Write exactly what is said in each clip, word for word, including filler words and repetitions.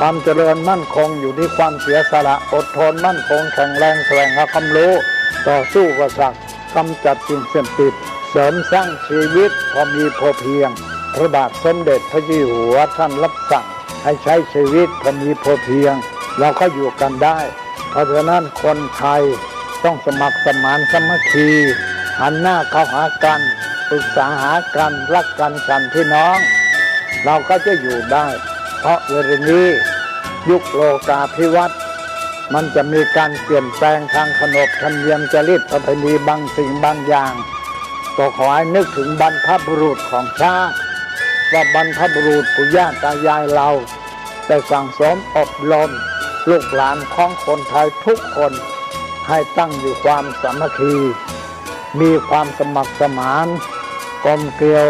ความเจริญมั่นคงอยู่ที่ความเสียสละ อดทนมั่นคงแข็งแรง แสวงหาความรู้ ต่อสู้อุปสรรค กำจัดสิ่งเสพติด เสริมสร้างชีวิตพอมีพอเพียง พระบาทสมเด็จพระเจ้าอยู่หัวท่านรับสั่งให้ใช้ชีวิตพอมีพอเพียง เราก็อยู่กันได้ เพราะฉะนั้นคนไทยต้องสมัครสมานสามัคคี หันหน้าเข้าหากัน ปรึกษาหากัน รักกันฉันพี่น้อง เราก็จะอยู่ได้ เพราะเวลานี้ยุคโลกาภิวัตน์ มันจะมีการเปลี่ยนแปลงทางขนบธรรมเนียมจารีตประเพณีบางสิ่งบางอย่าง ก็ขอให้นึกถึงบรรพบุรุษของชาติ ว่าบรรพบุรุษปู่ย่าตายายเรา ได้สั่งสมอบรมลูกหลานของคนไทยทุกคน ให้ตั้งอยู่ความสามัคคี มีความสมัครสมาน กลมเกลียว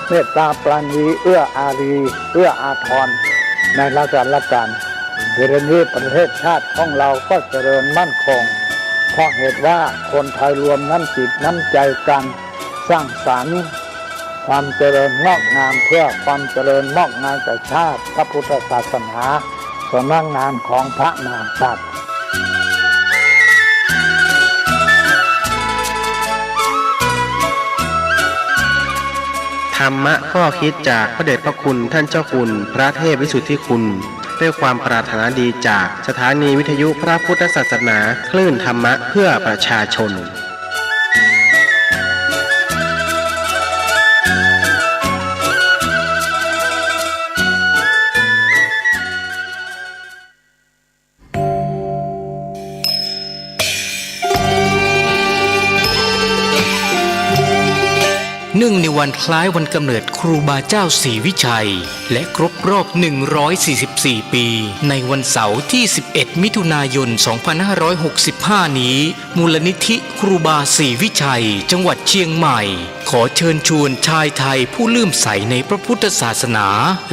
เมตตาปราณี เอื้ออารี เอื้ออาทร ในละกันละกัน เวลานี้ประเทศชาติของเราก็เจริญมั่นคง เพราะเหตุว่าคนไทยรวมน้ำจิตน้ำใจกัน สร้างสรรค์ความเจริญงอกงาม เพื่อความเจริญงอกงามแก่ชาติ พระพุทธศาสนา สำนักงานของพระมหากษัตริย์ ธรรมะข้อคิดจากพระเดชพระคุณท่านเจ้าคุณพระเทพวิสุทธิคุณ ด้วยความปรารถนาดีจากสถานีวิทยุพระพุทธศาสนา คลื่นธรรมะเพื่อประชาชน เนื่องในวันคล้ายวันกำเนิดครูบาเจ้าศรีวิชัย และครบรอบ หนึ่งร้อยสี่สิบสี่ ปี ในวันเสาร์ที่ สิบเอ็ด มิถุนายน สองพันห้าร้อยหกสิบห้า นี้ มูลนิธิครูบาศรีวิชัย จังหวัดเชียงใหม่ ขอเชิญชวนชายไทยผู้เลื่อมใสในพระพุทธศาสนา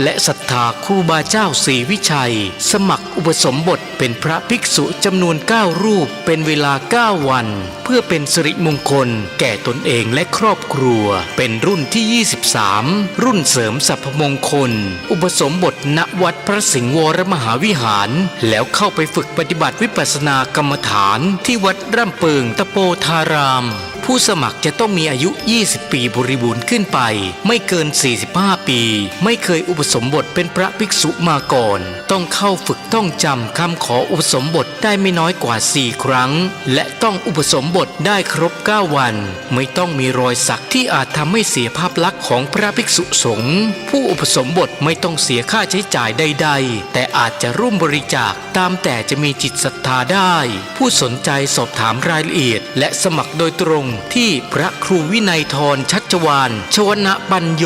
และศรัทธาครูบาเจ้าศรีวิชัย สมัครอุปสมบทเป็นพระภิกษุจำนวน เก้า รูป เป็นเวลา เก้า วัน เพื่อเป็นสิริมงคลแก่ตนเองและครอบครัว เป็นรุ่นที่ ยี่สิบสาม รุ่นเสริมสรรพมงคล อุปสมบทณวัดพระสิงห์วรมหาวิหาร แล้วเข้าไปฝึกปฏิบัติวิปัสสนากรรมฐานที่วัดร่ำเปิงตะโปธาราม ผู้สมัครจะต้องมีอายุ ยี่สิบ ปีบริบูรณ์ขึ้นไป ไม่เกิน สี่สิบห้า ปี ไม่เคยอุปสมบทเป็นพระภิกษุมาก่อน ต้องเข้าฝึกท่องจำคำขออุปสมบทได้ไม่น้อยกว่า สี่ ครั้ง และต้องอุปสมบทได้ครบ เก้า วัน ไม่ต้องมีรอยสักที่อาจทำให้เสียภาพลักษณ์ของพระภิกษุสงฆ์ ผู้อุปสมบทไม่ต้องเสียค่าใช้จ่ายใดๆ แต่อาจจะร่วมบริจาค ตามแต่จะมีจิตศรัทธาได้ ผู้สนใจสอบถามรายละเอียด และสมัครโดยตรงที่พระครูวินัยธร ชัชวาล ชวนปัญโญ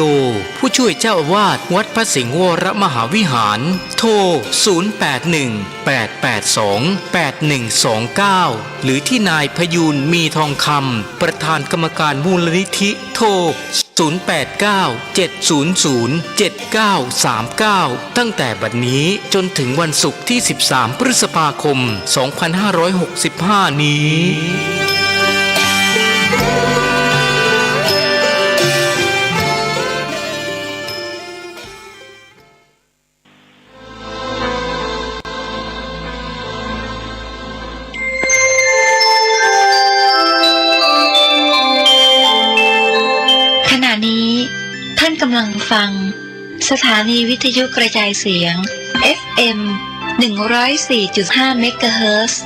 ผู้ช่วยเจ้าอาวาสวัดพระสิงห์วรมหาวิหาร โทร ศูนย์ แปด หนึ่ง แปด แปด สอง แปด หนึ่ง สอง เก้า หรือที่นายพยูน มีทองคำ ประธานกรรมการมูลนิธิ โทร ศูนย์ แปด เก้า เจ็ด ศูนย์ ศูนย์ เจ็ด เก้า สาม เก้า ตั้งแต่บัดนี้จนถึงวันศุกร์ที่ สิบสาม พฤษภาคม สองพันห้าร้อยหกสิบห้า นี้ ขณะนี้ท่านกำลังฟังสถานีวิทยุกระจายเสียง เอฟเอ็ม หนึ่งร้อยสี่จุดห้า เมกะเฮิรตซ์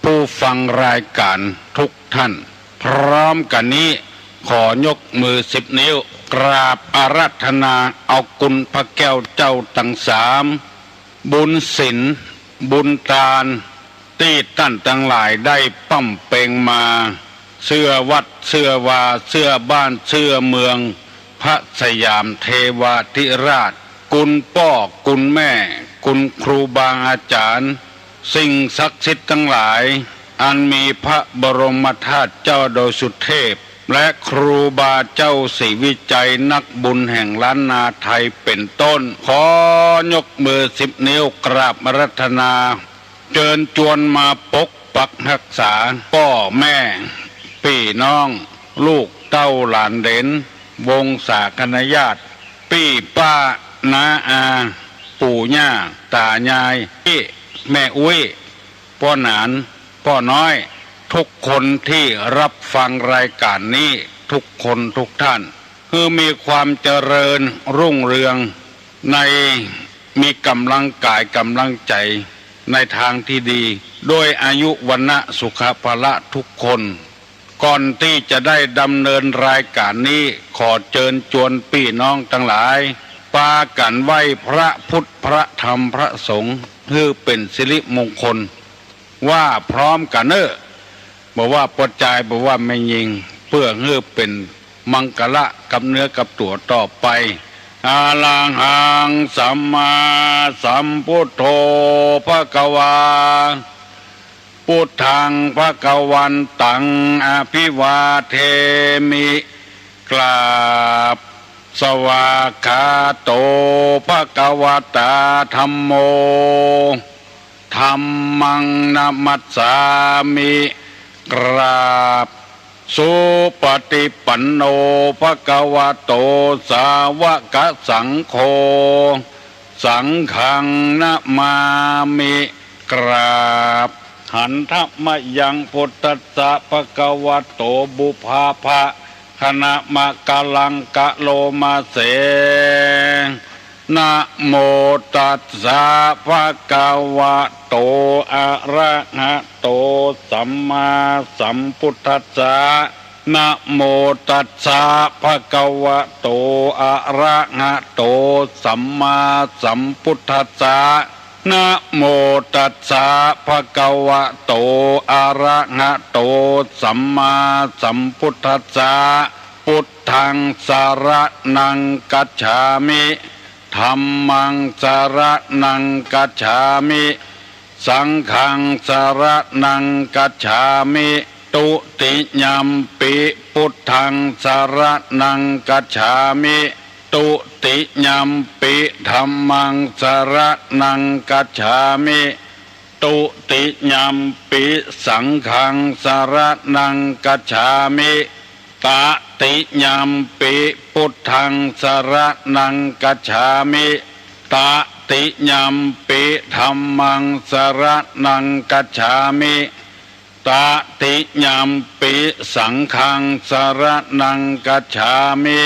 ผู้ฟังรายการทุกท่าน พร้อมกันนี้ขอยกมือสิบนิ้ว กราบอาราธนาเอาคุณพระแก้วเจ้าตังสาม บุญศีล บุญตาน ตี้ต้านตังหลายได้ปำเป็งมา เสื้อวัด เสื้อวา เสื้อบ้าน เสื้อเมือง พระสยามเทวาธิราช คุณป้อ คุณแม่ คุณครูบาอาจ๋ารย์ สิ่งศักดิ์สิทธิ์ตังหลาย อันมีพระบรมธาตุเจ้าดอยสุเทพ และครูบาเจ้าศรีวิชัย นักบุญแห่งล้านนาไทยเป็นต้น ขอยกมือสิบนิ้วกราบอาราธนา เจิญจวนมาปกปักฮักษา ป้อแม่ ปี้น้อง ลูกเต้าหลานเหลน วงศาคณาญาติ ปี้ป้า น้าอา ปู่ย่า ต๋ายาย ปี้ แม่อุ๊ย ป้อหนาน ป้อน้อย ทุกคนตี้ฮับฟังรายก๋านนี้ ทุกคนทุกท่าน หื้อมีความเจริญรุ่งเรือง ใน มีก๋ำลังก๋ายก๋ำลังใจ๋ ในตางตี้ดี ด้วยอายุวรรณะสุขะพละทุกคน ก่อนตี้จะได้ดำเนินรายก๋านนี้ ขอเจิญจวนปี้น้องตังหลาย ปากั๋นไหว้พระพุทธ พระธรรม พระสงฆ์ หื้อเป๋นสิริมงคล ว่าพร้อมกั๋นเน่อ บ่ว่าป้อจาย บ่ว่าแม่ญิง เปื้อหื้อเป๋นมังคละกับเนื้อกับตั๋วต่อไป อะระหัง สัมมาสัมพุทโธ ภะคะวา พุทธัง ภะคะวันตัง อะภิวาเทมิ กราบ สวากขาโต ภะคะวะตา ธัมโม ธัมมัง นะมัสสามิ กราบ สุปฏิปันโน ภะคะวะโต สาวกสังโฆ สังฆัง นะมามิ กราบ หันทะมะยัง พุทธัสสะ ภะคะวะโต ปุพพะ คะนะมะกะลังกะโลมาเส นะโมตัสสะ ภะคะวะโต อะระหะโต สัมมาสัมพุทธัสสะ นะโมตัสสะ ภะคะวะโต อะระหะโต สัมมาสัมพุทธัสสะ นะโมตัสสะ ภะคะวะโต อะระหะโต สัมมาสัมพุทธัสสะ พุทธัง สะระณัง กัจฉามิ ธัมมัง สะระณัง กัจฉามิ สังฆัง สะระณัง กัจฉามิ ตุติยัมปิ พุทธัง สะระณัง กัจฉามิ ตุติยัมปิ ธัมมัง สะระณัง กัจฉามิ ตุติยัมปิ สังฆัง สะระณัง กัจฉามิ ตะติยัมปิ พุทธัง สะระณัง กัจฉามิ ตะติยัมปิ ธัมมัง สะระณัง กัจฉามิ ตะติยัมปิ สังฆัง สะระณัง กัจฉามิ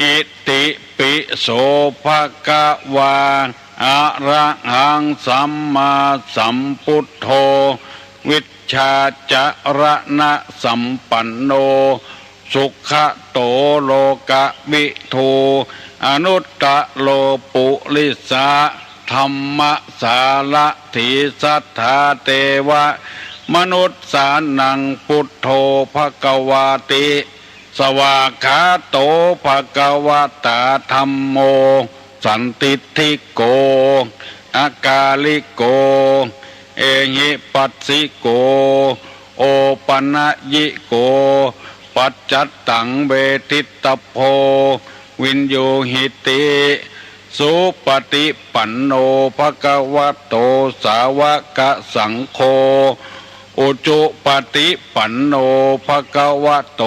อิติปิโส ภะคะวา อะระหัง สัมมาสัมพุทโธ วิชชาจะระณะสัมปันโน สุขะโต โลกะวิทู อนุตตะโร ปุริสะ ธัมมะสารถี สัทธา เตวะ มนุสสานัง พุทโธ ภะคะวาติ สวากขาโต ภะคะวะตา ธัมโม สันทิฏฐิโก อะกาลิโก เอหิปัสสิโก โอปะนะยิโก ปัจจัตตัง เวทิตตะโพ วินยูหิติ สุปฏิปันโน ภะคะวะโต สาวกสังโฆ อุจุปฏิปันโน ภะคะวะโต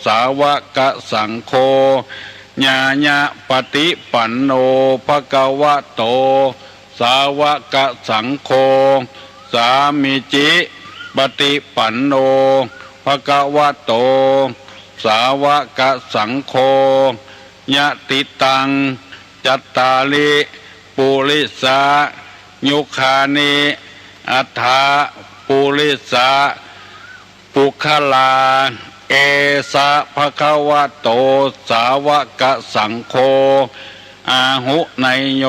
สาวกสังโฆ ญาญะปฏิปันโน ภะคะวะโต สาวกสังโฆ สามีจิปฏิปันโน ภะคะวะโต สาวกสังโฆ ยะติตัง จัตตาริ ปุริสา ยุคานิ อัฏฐะ ปุริสา ปุคคลา เอสะ ภะคะวะโต สาวกสังโฆ อาหุเนยโย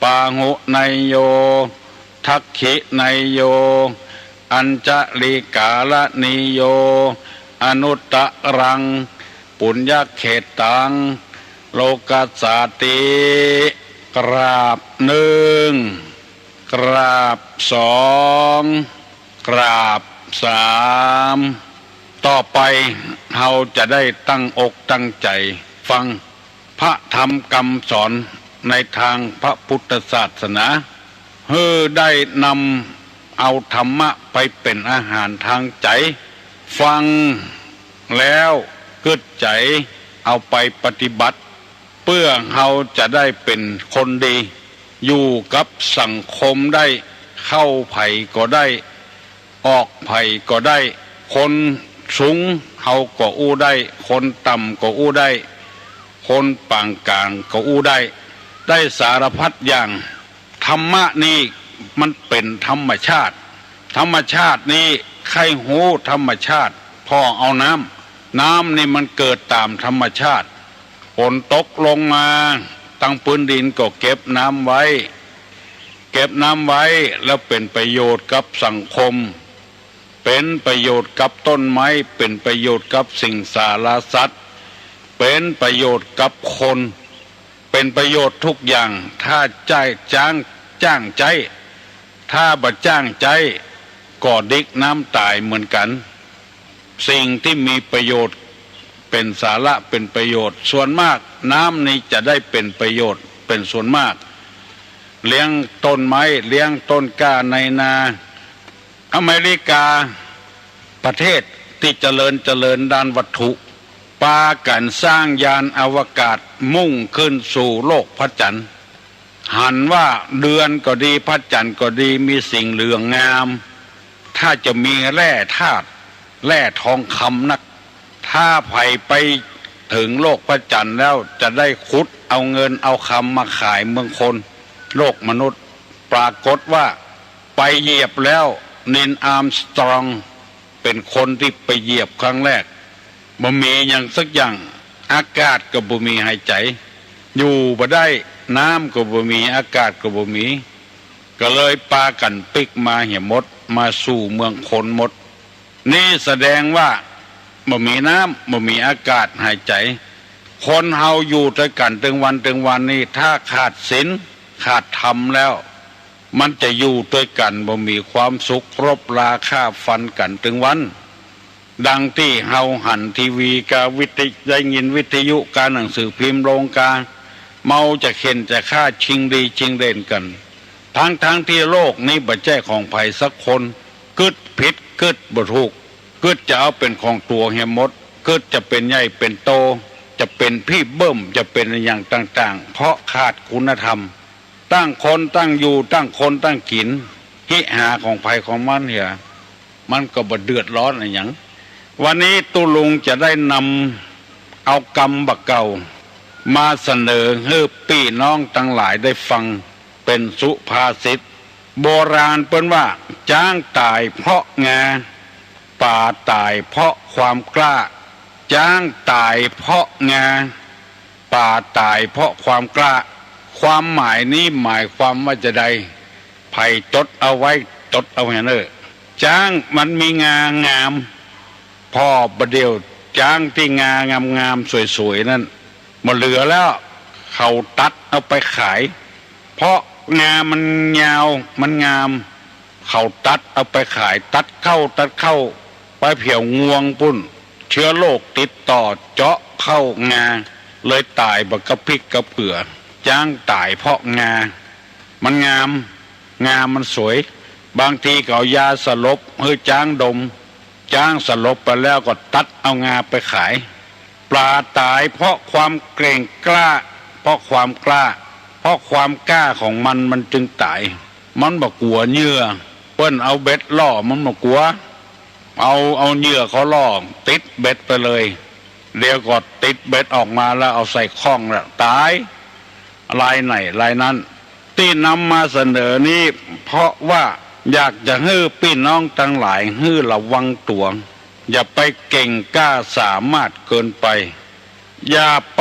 ปาหุเนยโย ทักขิเนยโย อัญชลีกาละนีโย อนุตตะรัง ปุญญะเขตตัง โลกัสสาติ กราบหนึ่ง กราบสอง กราบสาม ต่อไปเฮาจะได้ตั้งอกตั้งใจ๋ฟังพระธรรมกำสอนในตางพระปุทธศาสนา หื้อได้นำเอาธรรมะไปเป๋นอาหารตางใจ๋ ฟังแล้วกึ๊ดใจ๋เอาไปปฏิบัติ เปื้อเฮาจะได้เป๋นคนดี อยู่กับสังคมได้ เข้าใผก็ได้ ออกใผก็ได้ คนสูงเฮาก็อู้ได้ คนต่ำก็อู้ได้ คนป๋างก๋างก็อู้ได้ ได้สารพัดอย่าง ธรรมะนี่มันเป๋นธรรมชาติ ธรรมชาตินี่ใค่ฮู้ธรรมชาติ ผ่อเอาน้ำ น้ำนี่มันเกิดต๋ามธรรมชาติ ฝนตกลงมา ตังปื้นดินก็เก็บน้ำไว้ เก็บน้ำไว้แล้วเป๋นประโยชน์กับสังคม เป๋นประโยชน์กับต้นไม้ เป๋นประโยชน์กับสิงสาราสัตว์ เป๋นประโยชน์กับคน เป๋นประโยชน์ทุกอย่าง ถ้าใจ๊ จ้าง จ้างใจ๊ ถ้าบ่จ้างใจ๊ ก็ดิกน้ำต๋ายเหมือนกั๋น สิ่งตี้มีประโยชน์ เป๋นสาระ เป๋นประโยชน์ ส่วนมาก น้ำนี้จะได้เป๋นประโยชน์เป๋นส่วนมาก เลี้ยงต้นไม้ เลี้ยงต้นกล้าในนา อเมริกา ประเทศตี้เจริญ เจริญด้านวัตถุ ปากั๋นสร้างยานอวกาศมุ่งขึ้นสู่โลกพระจันทร์ หันว่าเดือนก็ดี พระจันทร์ก็ดี มีสิ่งเหลืองงาม ถ้าจะมีแร่ธาตุ แร่ทองคำนัก ถ้าใผไปเถิงโลกพระจันทร์แล้ว จะได้ขุดเอาเงินเอาคำมาขายเมืองคน โลกมนุษย์ ปรากฏว่าไปเหยียบแล้ว นีล อาร์มสตรอง เป๋นคนตี้ไปเหยียบครั้งแรก บ่มีหยังสักอย่าง อากาศก็บ่มีหายใจ๋ อยู่บ่ได้ น้ำก็บ่มี อากาศก็บ่มี ก็เลยปากั๋นปิ๊กมาเหียหมด มาสู่เมืองคนหมด นี่แสดงว่าบ่มีน้ำ บ่มีอากาศหายใจ๋ คนเฮาอยู่ตวยกั๋นตึงวันตึงวันนี่ ถ้าขาดศีล ขาดธรรมแล้ว มันจะอยู่ตวยกั๋นบ่มีความสุข รบราฆ่าฟันกั๋นตึงวัน ดังตี้เฮาหันทีวีกับวิทยุ ได้ยินวิทยุกับหนังสือพิมพ์ลงกา เมาจะเข่นจะฆ่า ชิงดีชิงเด่นกั๋น ทั้งๆ ตี้โลกนี้บ่ใจ้ของใผสักคน กึ๊ดผิดกึ๊ดบ่ถูก กึ๊ดจะเอาเป๋นของตั๋วเหียหมด กึ๊ดจะเป๋นใหญ่เป๋นโต จะเป๋นพี่เบิ้ม จะเป๋นอะหยังต่างๆ เพราะขาดคุณธรรม ตั้งคนตั้งอยู่ ตั้งคนตั้งกิ๋น ฮิหาของใผของมันเหีย มันก็บ่เดือดร้อนอะหยัง วันนี้ตุ๊ลุงจะได้นำเอากำบ่าเก่า มาเสนอหื้อปี้น้องตังหลายได้ฟัง เป๋นสุภาษิต โบราณเปิ้นว่า จ๊างต๋ายเพราะงา ป๋าต๋ายเพราะความกล้า จ๊างต๋ายเพราะงา ป๋าต๋ายเพราะความกล้า ความหมายนี้หมายความว่าจาใด ใผจดเอาไว้ จดเอาไว้เน่อ จ๊างมันมีงางาม ผ่อบ่าเดี่ยวจ๊างตี้งางามๆ สวยๆ นั้น บ่เหลือแล้ว เขาตัดเอาไปขาย เพราะงามันยาว มันงาม เขาตัดเอาไปขาย ตัดเข้า ตัดเข้า ไปแผวงวงปู๊น เจื๊อโรคติดต่อ เจาะเข้างา เลยต๋ายบ่กระพริบกระเปือ จ๊างต๋ายเพราะงา มันงาม งามันสวย บางทีเขาเอายาสลบหื้อจ๊างดม จ๊างสลบไปแล้วก็ตัดเอางาไปขาย ป๋าต๋ายเพราะความเก่งกล้า เพราะความกล้า เพราะความกล้าของมัน มันจึงต๋าย มันบ่กั๋วเหยื่อ เปิ้นเอาเบ็ดล่อ มันบ่กั๋ว เอา เอาเหยื่อเขาล่อ ติดเบ็ดไปเลย เดี๋ยวก็ติดเบ็ดออกมาแล้วเอาใส่ข้องแล้วต๋าย รายไหนรายนั้น ตี้นำมาเสนอนี้ เพราะว่าอยากจะหื้อปี้น้องตังหลายหื้อระวังตั๋ว อย่าไปเก่งกล้าสามารถเกินไป อย่าไป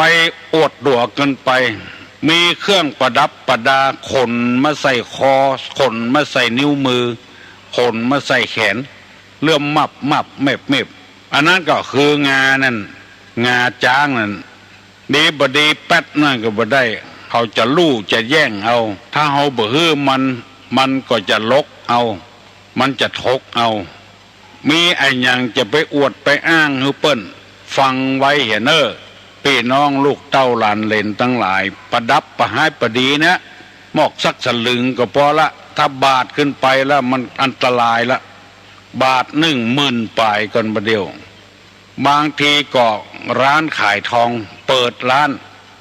อวดตั๋วเกินไป มีเครื่องประดับประดา ขนมาใส่คอ ขนมาใส่นิ้วมือ ขนมาใส่แขน เลื่อมมับมับแมบแมบ อันนั้นก็คืองานั่น งาจ๊างนั่น ดีบ่ดีแป๊ดนั่นก็บ่ได้ เขาจะลู่จะแย่งเอา ถ้าเฮาบ่หื้อมัน มันก็จะลกเอา มันจะถกเอา มีอะหยังจะไปอวดไปอ้างหื้อเปิ้นฟังไว้เหียเน่อ ปี้น้องลูกเต้าหลานเหลนตังหลาย ประดับประหายประดีนะ มอกสักสลึงก็ปอละ ถ้าบาทขึ้นไปแล้วมันอันตรายละ บาทนึ่งหมื่นป๋ายก่อนบ่าเดี่ยว บางทีก็ร้านขายทอง เปิดร้าน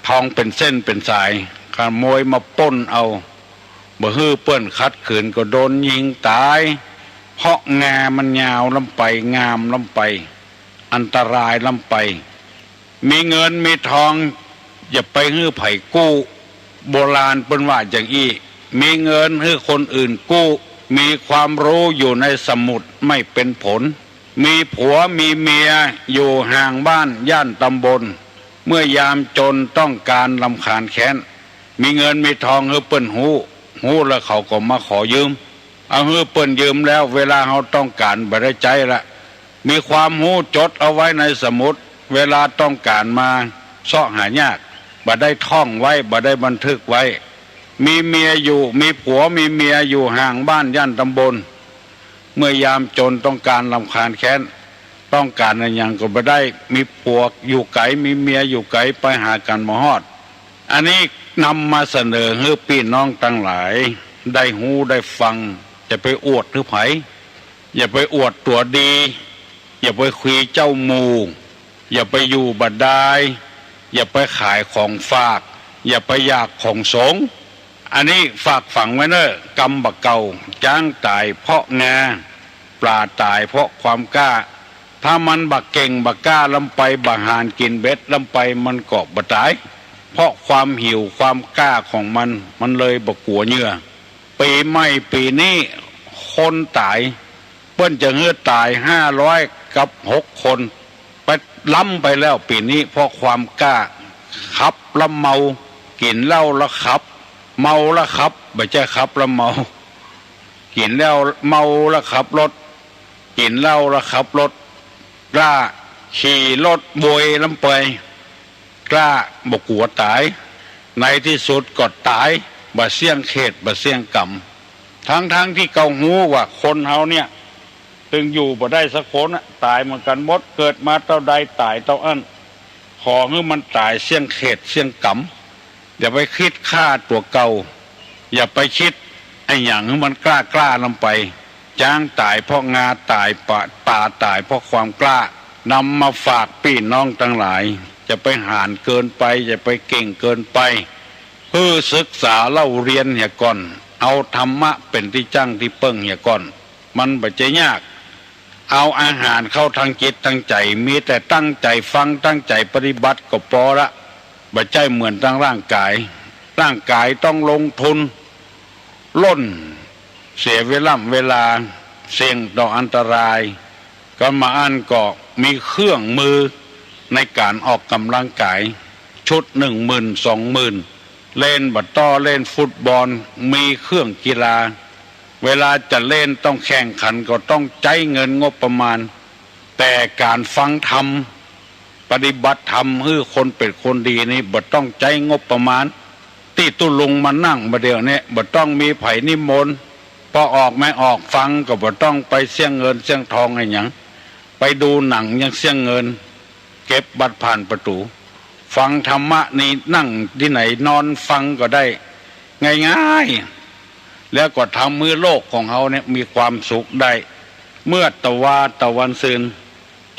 ทองเป๋นเส้นเป๋นสาย ขโมยมาป้นเอา บ่หื้อเปิ้นขัดขืนก็โดนยิงต๋าย เพราะงามันยาวล้ำไป งามล้ำไป อันตรายล้ำไป มีเงินมีทองอย่าไปหื้อใผกู้ โบราณเปิ้นว่าอย่างอี้ มีเงินหื้อคนอื่นกู้ มีความรู้อยู่ในสมุดไม่เป็นผล มีผัวมีเมียอยู่ห่างบ้านย่านตำบล เมื่อยามจนต้องการรำคาญแค้น มีเงินมีทองหื้อเปิ้นฮู้ ฮู้แล้วเขาก็มาขอยืม เอาหื้อเปิ้นยืมแล้ว เวลาเฮาต้องการบ่ได้ใจ๊ละ มีความฮู้จดเอาไว้ในสมุด เวลาต้องการมาเซาะหายาก บ่ได้ท่องไว้ บ่ได้บันทึกไว้ มีเมียอยู่ มีผัวมีเมียอยู่ห่างบ้านย่านตำบล เมื่อยามจนต้องการรำคาญแค้น ต้องการอะหยังก็บ่ได้ มีผัวอยู่ไก๋ มีเมียอยู่ไก๋ ไปหากั๋นบ่ฮอด อันนี้นำมาเสนอหื้อปี้น้องตังหลายได้ฮู้ได้ฟัง อย่าไปอวดหื้อใผ อย่าไปอวดตั๋วดี อย่าไปคุยเจ้าหมู่ อย่าไปอยู่บ่ดาย อย่าไปขายของฝาก อย่าไปอยากของสงฆ์ อันนี้ฝากฝังไว้เน่อ กำบ่าเก่า จ๊างต๋ายเพราะงา ป๋าต๋ายเพราะความกล้า ถ้ามันบ่เก่งบ่กล้าล้ำไป บ่หานกิ๋นเบ็ดล้ำไป มันก็บ่ต๋าย เพราะความหิวความกล้าของมัน มันเลยบ่กั๋วเหยื่อ ปี๋ใหม่ปี๋นี้คนต๋าย เปิ้นจะหื้อต๋ายห้าร้อยกับหกคน ไปล้ำไปแล้วปี๋นี้ เพราะความกล้า ขับแล้วเมา กิ๋นเหล้าแล้วขับ เมาแล้วขับ บ่ใจ้ขับแล้วเมา กิ๋นแล้วเมาแล้วขับรถ กิ๋นเหล้าแล้วขับรถ กล้าขี่รถโวยล้ำไป กล้าบ่กั๋วต๋าย ในตี้สุดก็ต๋าย บ่เสี้ยงเขตบ่เสี้ยงก๋รรม ทั้งๆ ตี้เขาฮู้ว่าคนเฮาเนี่ย ตึงอยู่บ่ได้สักคนอะ ต๋ายเหมือนกั๋นหมด เกิดมาเต้าใดต๋ายเต้าอั้น ขอหื้อมันต๋ายเสี้ยงเขตเสี้ยงก๋รรม อย่าไปคิดฆ่าตั๋วเก่า อย่าไปคิดอะหยังหื้อมันกล้าๆ ล้ำไป จ๊างต๋ายเพราะงา ต๋ายป๋า ป๋าต๋ายเพราะความกล้า นำมาฝากปี้น้องตังหลาย อย่าไปหานเกินไป อย่าไปเก่งเกินไป หื้อศึกษาเล่าเรียนเหียก่อน เอาธรรมะเป๋นตี้จั้งตี้เปิ้งเหียก่อน มันบ่ใจ้ยาก เอาอาหารเข้าทางจิตทางใจ๋ มีแต่ตั้งใจ๋ฟัง ตั้งใจ๋ปฏิบัติก็ปอละ บ่ใจ้เหมือนตางร่างก๋าย ร่างก๋ายต้องลงทุน ล่น เสียเวล่ำเวลา เสี่ยงต่ออันตราย กั๋นมาอั้นก็มีเครื่องมือในก๋านออกก๋ำลังก๋าย ชุดนึ่งหมื่นสองหมื่น เล่นบ่าต้อ เล่นฟุตบอล มีเครื่องกีฬา เวลาจะเล่นต้องแข่งขันก็ต้องใจ๊เงินงบประมาณ แต่ก๋านฟังธรรม ปฏิบัติธรรมหื้อคนเป๋นคนดีนี่บ่ต้องใจ๊งบประมาณ ตี้ตุ๊ลุงมานั่งบ่าเดี่ยวนี้ บ่ต้องมีใผนิมนต์ ปอออกไม่ออกฟังก็บ่ต้องไปเสี้ยงเงินเสี้ยงทองอะหยัง ไปดูหนังยังเสี้ยงเงิน เก็บบัตรผ่านประตู๋ ฟังธรรมะนี่นั่งตี้ไหนนอนฟังก็ได้ ง่ายๆ แล้วก็ทำหื้อโลกของเฮาเนี่ยมีความสุขได้ เมื่อตะวาตะวันซืน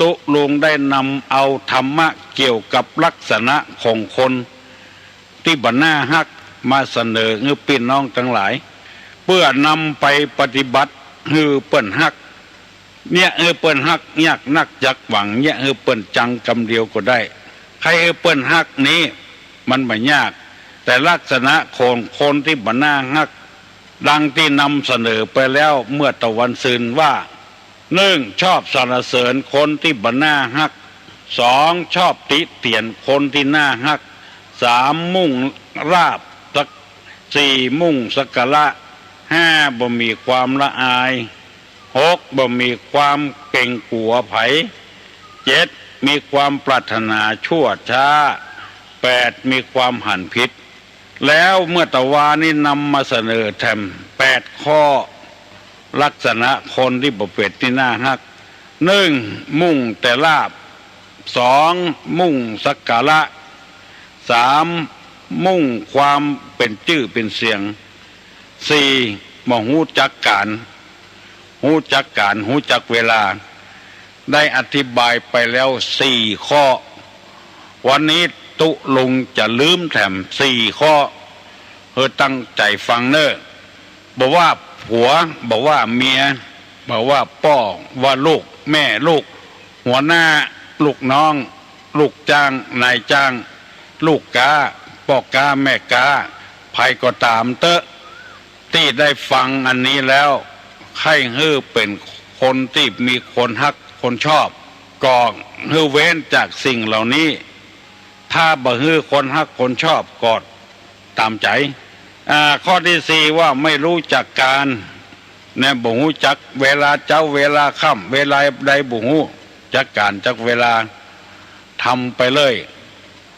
ตุ๊ลุงได้นำเอาธรรมะเกี่ยวกับลักษณะของคนตี้บ่น่าฮักมาเสนอหื้อปี้น้องตังหลาย เปื้อนำไปปฏิบัติหื้อเปิ้นฮัก เยียะหื้อเปิ้นฮัก ยากนักจักหวัง เยียะหื้อเปิ้นจังกำเดียวก็ได้ ใค่หื้อเปิ้นฮักนี้มันบ่ยาก แต่ลักษณะของคนตี้บ่น่าฮัก ดังตี้นำเสนอไปแล้วเมื่อตะวันซืนว่า นึ่ง ชอบสรรเสริญคนตี้บ่น่าฮัก สอง ชอบติเตียนคนตี้น่าฮัก สาม มุ่งลาภ สี่ มุ่งสักการะ ห้า บ่มีความละอาย หก บ่มีความเก๋งกั๋วใผ เจ็ด มีความปรารถนาชั่วช้า แปด มีความหันผิด แล้วเมื่อตะวานี้นำมาเสนอแถมแปดข้อ ลักษณะคนตี้บ่เป๋นตี้น่าฮัก นึ่ง มุ่งแต่ลาภ สอง มุ่งสักการะ สาม มุ่งความเป๋นจื้อเป๋นเสียง สี่ บ่ฮู้จักก๋าน ฮู้จักก๋าน ฮู้จักเวลา ได้อธิบายไปแล้วสี่ข้อ วันนี้ตุ๊ลุงจะลืมแถมสี่ข้อ หื้อตั้งใจ๋ฟังเน่อ บ่ว่าผัว บ่ว่าเมีย บ่ว่าป้อ ว่าลูก แม่ลูก หัวหน้า ลูกน้อง ลูกจ้าง นายจ้าง ลูกก๊า ป้อก๊า แม่ก๊า ใผก็ต๋ามเต๊อะ ตี้ได้ฟังอันนี้แล้ว ใค่หื้อเป๋นคนตี้มีคนฮักคนชอบ ก็หื้อเว้นจากสิ่งเหล่านี้ ถ้าบ่หื้อคนฮักคนชอบก็ต๋ามใจ๋ อ่า ข้อตี้สี่ว่าไม่รู้จักกาล เนี่ย บ่ฮู้จักเวลาเจ๊าเวลาค่ำ เวลาใดบ่ฮู้จักกาลจักเวลา ทำไปเลย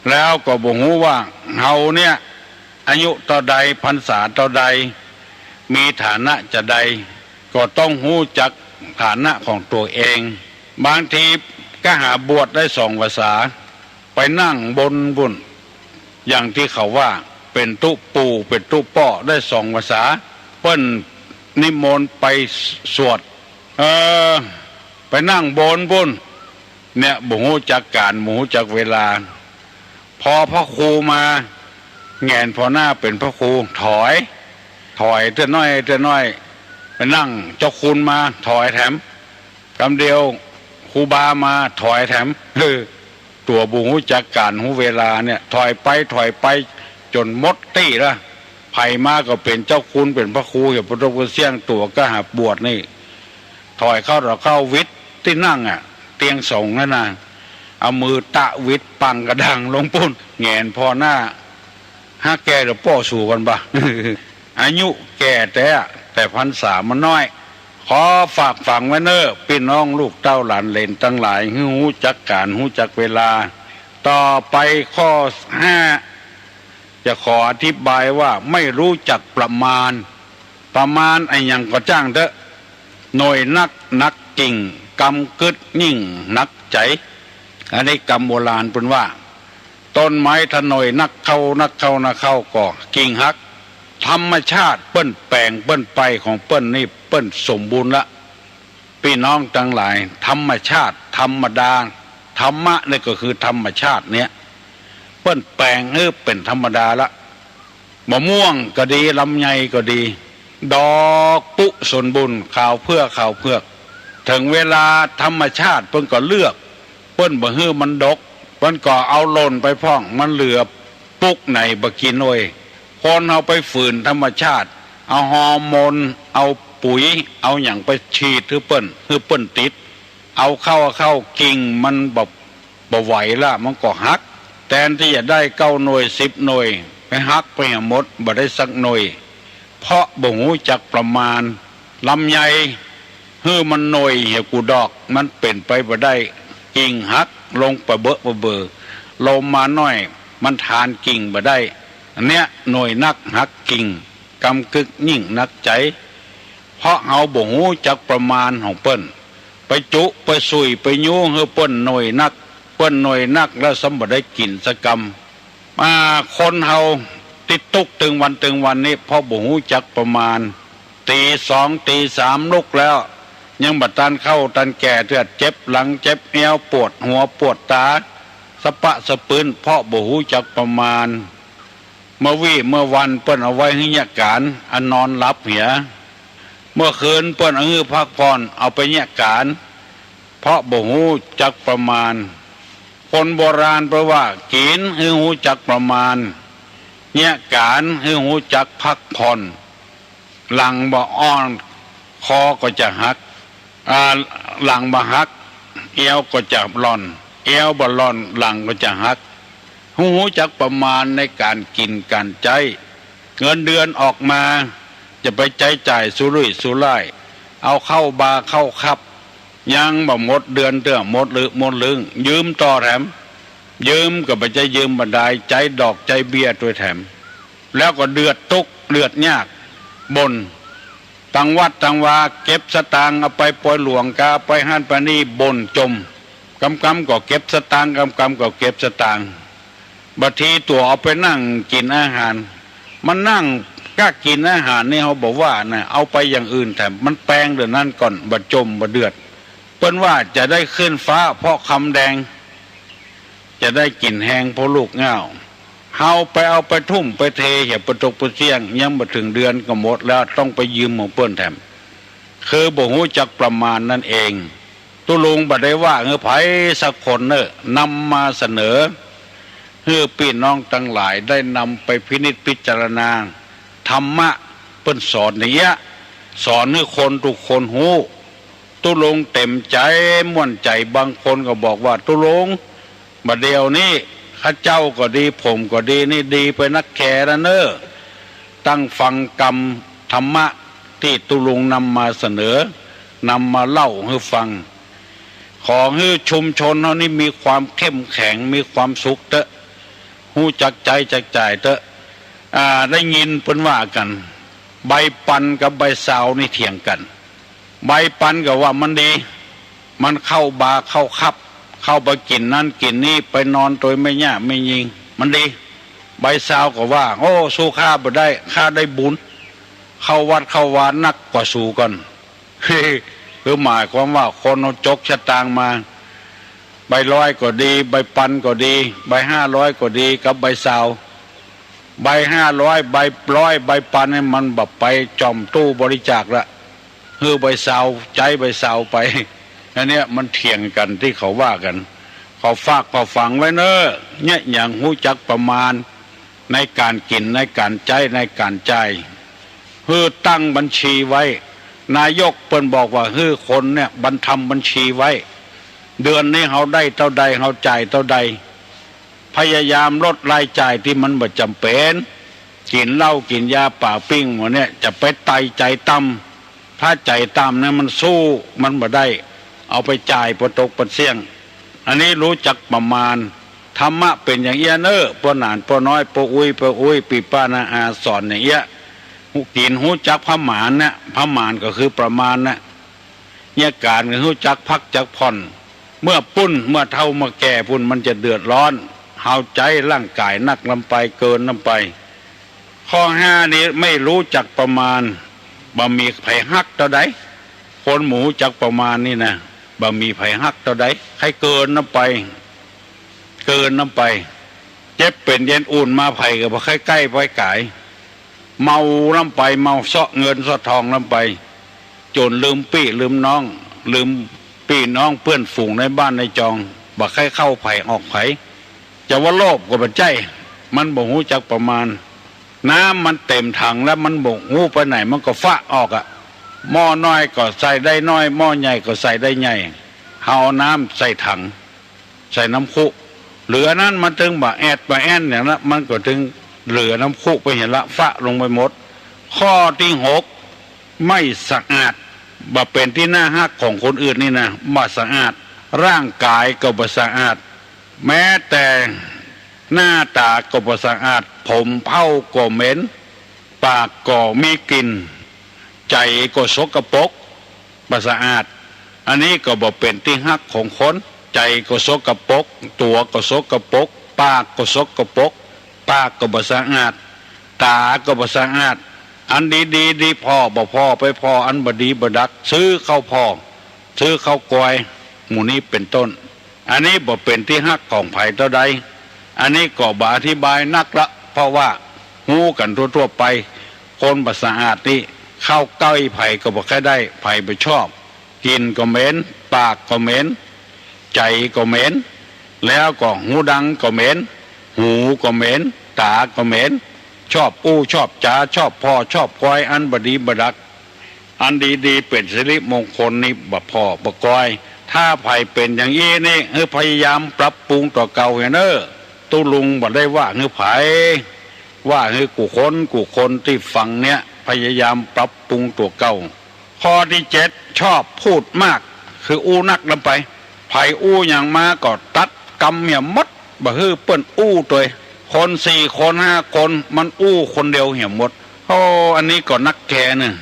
แล้วก็บ่ฮู้ว่าเฮาเนี่ย อายุเต้าใด พรรษาเต้าใด มีฐานะจาใด ก็ต้องฮู้จักฐานะของตั๋วเอง บางทีก็หาบวชได้สองพรรษา ไปนั่งบนบุญ อย่างตี้เขาว่า เป๋นตุ๊ปู่ เป๋นตุ๊ป้อได้สองพรรษา เปิ้นนิมนต์ไปสวด เออ ไปนั่งบนบุญ เนี่ย บ่ฮู้จักกาล บ่ฮู้จักเวลา พอพระครูมา แหงนผ่อหน้าเป๋นพระครู ถอย ถอยเตื้อน้อย เตื้อน้อย ไปนั่งเจ้าคุณมา ถอยแถม กำเดียวครูบามา ถอยแถม เออ ตั๋วบ่ฮู้จักกาลฮู้เวลาเนี่ย ถอยไป ถอยไป จ๋นหมดตี้ละ ใผมาก็เป๋นเจ้าคุณ เป๋นพระครู เหีย ปะตกปะเสี้ยง ตั๋วก็หาบวชนี่ ถอยเข้า ถอยเข้า หวิดตี้นั่งอะ เตียงสงฆ์นั่นน่ะ เอามือตะหวิดปังกระดางลงปู๊น แหงนผ่อหน้า หาแก่หลวงป้อสูก่อนบ่า อายุแก่แต๊ แต่พรรษามันน้อย ขอฝากฝังไว้เน่อ ปี้น้องลูกเต้าหลานเหลนตังหลาย หื้อฮู้จักกาล ฮู้จักเวลา ต่อไปข้อห้า จะขออธิบายว่าไม่รู้จักประมาณ ประมาณอะหยังก็จ้างเต๊อะ หน่วยนักหนักกิ่ง กำกึ๊ดยิ่งหนักใจ๋ อันนี้กำโบราณเปิ้นว่า ต้นไม้ถ้าหน่วยนักเข้า นักเข้า นักเข้าก็กิ่งหัก ธรรมชาติเปิ้นแป๋งเปิ้นไปของเปิ้นนี่ เปิ้นสมบูรณ์ละ ปี้น้องตังหลาย ธรรมชาติ ธรรมดา ธรรมะนี่ก็คือธรรมชาติเนี่ย เปิ้นแป๋งหื้อเป๋นธรรมดาละ มะม่วงก็ดี ลำไยก็ดี ดอกปุ๊สมบูรณ์ ขาวเผือก ขาวเผือก เถิงเวลาธรรมชาติเปิ้นก็เลือก เปิ้นบ่หื้อมันดก เปิ้นก็เอาหล่นไปพ่อง มันเหลือปุ๊กไหนบ่กิ๋นโอย คนเฮาไปฝืนธรรมชาติ เอาฮอร์โมน เอาปุ๋ย เอาหยังไปฉีดหื้อเปิ้น หื้อเปิ้นติด เอาเข้า เอาเข้า กิ่งมันบ่ บ่ไหวละ มันก็หัก แตนตี้จะได้เก้าหน่วย สิบหน่วย ไปหักไปหมด บ่ได้สักหน่วย เพราะบ่ฮู้จักประมาณ ลำไย หื้อมันหน่วยเหียกูดอก มันเป๋นไปบ่ได้ กิ่งหักลงปะเบอะปะเบอ ลมมาหน่อย มันทานกิ่งบ่ได้ อันเนี้ยหน่วยนักหักกิ่ง กำกึ๊ดยิ่งหนักใจ๋ เพราะเฮาบ่ฮู้จักประมาณของเปิ้น ไปจุไปสุยไปยู้หื้อเปิ้นหน่วยนัก เปิ้นหน่วยนักแล้วซ้ำบ่ได้กิ๋นสักกำ อ่า คนเฮาตี้ตุ๊กตึงวันตึงวันนี้ เพราะบ่ฮู้จักประมาณ ตี๋สองตี๋สามลุกแล้ว ยังบ่ตันเข้าตันแก่เตื้อ เจ็บหลังเจ็บเอว ปวดหัวปวดต๋า สะปะสะปื้น เพราะบ่ฮู้จักประมาณ เมื่อวี้เมื่อวันเปิ้นเอาไว้หื้อเยียะก๋าน อันนอนหลับเหีย เมื่อคืนเปิ้นเอาหื้อพักผ่อน เอาไปเยียะก๋าน เพราะบ่ฮู้จักประมาณ คนโบราณเปิ้นว่า กิ๋นหื้อฮู้จักประมาณ เยียะก๋านหื้อฮู้จักพักผ่อน หลังบ่อ่อน คอก็จะหัก อ่า หลังบ่หัก เอวก็จะหล่อน เอวบ่หล่อน หลังก็จะหัก ฮู้ ฮู้จักประมาณในก๋านกิ๋นก๋านใจ๊ เงินเดือนออกมา จะไปใจ๊จ่ายสุรุ่ยสุร่าย เอาเข้าบ่าเข้าคับ ยังบ่หมดเดือนเตื้อ หมดลึกหมดลึง ยืมต่อแถม ยืมก็บ่ใจ้ยืมบ่ดาย ใจ๊ดอกใจ๊เบี้ยตวยแถม แล้วก็เดือดตุ๊กข์เดือดยาก บ่น ตังวัดตังวาเก็บสตางค์ เอาไปปอยหลวงกา ไปหั้นไปนี่ บ่นจ่ม กำกำก็เก็บสตางค์ กำกำก็เก็บสตางค์ บางทีตั๋วเอาไปนั่งกิ๋นอาหาร มานั่งก้ากิ๋นอาหารนี่ เฮาบ่ว่านะ เอาไปอย่างอื่นแถม มันแปงเดี๋ยวนั้นก่อน บ่จ่มบ่เดือด เปิ้นว่าจะได้ขึ้นฟ้าเพราะคำแดง จะได้กิ๋นแฮงเพราะลูกเหง้า เฮาไปเอาไปทุ่มไปเทเหีย ปะตกปะเสี้ยง ยังบ่เถิงเดือนก็หมดแล้ว ต้องไปยืมของเปิ้นแถม คือบ่ฮู้จักประมาณนั่นเอง ตุ๊ลุงบ่ได้ว่าหื้อใผสักคนเน่อ นำมาเสนอ หื้อปี้น้องตังหลายได้นำไปพินิจพิจารณา ธรรมะเปิ้นสอนอย่างเอี้ย สอนหื้อคนกู้คนฮู้ ตุ๊ลุงเต็มใจ๋ม่วนใจ๋ บางคนก็บอกว่า ตุ๊ลุง บ่าเดี่ยวนี้ข้าเจ้าก็ดี ผมก็ดี นี่ดีไปนักแขนะเน่อ ตั้งฟังกำธรรมะตี้ตุ๊ลุงนำมาเสนอ นำมาเล่าหื้อฟัง ขอหื้อชุมชนเฮานี่มีความเข้มแข็ง มีความสุขเต๊อะ ฮู้จักใจ๊จักจ่ายเต๊อะ อ่า ได้ยินเปิ้นว่ากั๋น ใบปันกับใบซาวนี่เถียงกั๋น ใบปันก็ว่ามันดี มันเข้าบาร์เข้าคลับ เข้าไปกิ๋นนั้นกิ๋นนี้ ไปนอนตวยแม่ย่าแม่ญิง มันดี ใบซาวก็ว่า โอ้ สู้ข้าบ่ได้ ข้าได้บุญ เข้าวัดเข้าวานักกว่าสูก่อน คือหมายความว่าคนเอาจกสตางค์มา ใบร้อยก็ดี ใบปันก็ดี ใบห้าร้อยก็ดี กับใบซาว ใบห้าร้อย ใบร้อย ใบปันนี่มันบ่ไปจ่อมตู้บริจาคละ หื้อใบซาว ใจ๊ใบซาวไป อันเนี้ยมันเถียงกั๋นตี้เขาว่ากั๋น ขอฝากขอฝังไว้เน่อ เยียะหยังฮู้จักประมาณ ในก๋านกิ๋น ในก๋านใจ๊ ในก๋านจ่าย หื้อตั้งบัญชีไว้ นายกเปิ้นบอกว่าหื้อคนเนี่ยบันทำบัญชีไว้ เดือนนี้เฮาได้เต้าใด เฮาจ่ายเต้าใด พยายามลดรายจ่ายตี้มันบ่จ๋ำเป๋น กิ๋นเหล้ากิ๋นยาป๋าปิ้งหมู่เนี่ย จะไปใต้ใจ๋ต่ำ ถ้าใจ๋ต่ำเนี่ยมันสู้มันบ่ได้ เอาไปจ่ายปะตกปะเสี้ยง อันนี้ฮู้จักประมาณ ธรรมะเป๋นอย่างเอี้ยเน่อ ป้อหนานป้อน้อย ป้ออุ๊ยป้ออุ๊ย ปี้ป้าน้าอาสอนอย่างเอี้ย ฮู้กิ๋นฮู้จักผะหมานเนี่ย ผะหมานก็คือประมาณเนี่ย เยียะก๋านก็ฮู้จักพักจักผ่อน เมื่อปู้น เมื่อเฒ่าเมื่อแก่ปู้นมันจะเดือดร้อน เฮาใจ๊ร่างก๋ายนักล้ำไป เกินล้ำไป ข้อห้านี้ไม่ฮู้จักประมาณ บ่มีใผฮักเต้าใด คนบ่ฮู้จักประมาณนี่นะ บ่มีใผฮักเต้าใด ใค่เกินล้ำไป เกินล้ำไป เจ็บเป๋นเย็นอุ่นมา ใผก็บ่ใค่ใก้ใผก๋าย เมาล้ำไป เมาเซาะเงินเซาะทองล้ำไป จ๋นลืมปี้ลืมน้อง ลืมปี้น้องเปื้อนฝูงในบ้านในจอง บ่ใค่เข้าใผออกใผ จะว่าโลภก็บ่ใจ้ มันบ่ฮู้จักประมาณ น้ำมันเต๋มถังแล้วมันบ่ฮู้ไปไหน มันก็ฟะออกอะ หม้อน้อยก็ใส่ได้น้อย หม้อใหญ่ก็ใส่ได้ใหญ่ เฮาเอาน้ำใส่ถัง ใส่น้ำคุ เหลือนั้นมันตึงบ่าแอดบ่าแอนอย่างนั้น มันก็ตึงเหลือน้ำคุไปเหียละ ฟะลงไปหมด ข้อตี้หก ไม่สะอาด บ่เป๋นตี้น่าฮักของคนอื่นนี่นะ บ่สะอาด ร่างก๋ายก็บ่สะอาด แม้แต่หน้าต๋าก็บ่สะอาด ผมเผ้าก็เหม็น ปากก็มีกลิ่น ใจ๋ก็สกปรก บ่สะอาด อันนี้ก็บ่เป๋นตี้ฮักของคน ใจ๋ก็สกปรก ตั๋วก็สกปรก ปากก็สกปรก ปากก็บ่สะอาด ต๋าก็บ่สะอาด อันดีๆ ดีผ่อ บ่ผ่อไปผ่ออันบ่ดีบ่ดัก ซื้อเข้าผ่อ ซื้อเข้ากอย หมู่นี้เป๋นต้น อันนี้บ่เป๋นตี้ฮักของใผเต้าใด อันนี้ก็บ่อธิบายนักละ เพราะว่าฮู้กั๋นทั่วๆ ไป คนบ่สะอาดนี่ เข้าใก้ใผก็บ่ใค่ได้ ใผบ่ชอบ กลิ่นก็เหม็น ปากก็เหม็น ใจ๋ก็เหม็น แล้วก็หูดังก็เหม็น หูก็เหม็น ต๋าก็เหม็น ชอบอู้ชอบจ๋า ชอบผ่อชอบกอย อันบ่ดีบ่ดัก อันดีๆ เป๋นสิริมงคลนี่บ่ผ่อบ่กอย ถ้าใผเป๋นอย่างอี้นี่ หื้อพยายามปรับปรุงตั๋วเก่าเหียเน่อ ตุ๊ลุงบ่ได้ว่าหื้อใผ ว่าหื้อกู้คนกู้คนตี้ฟังเนี่ย พยายามปรับปรุงตั๋วเก่า ข้อตี้เจ็ด ชอบพูดมาก คืออู้นักล้ำไป ใผอู้หยังมาก็ตัดกำเหียหมด บ่หื้อเปิ้นอู้ตวย คนสี่คนห้าคน มันอู้คนเดียวเหียหมด โอ้ อันนี้ก็นักแก่เน่อ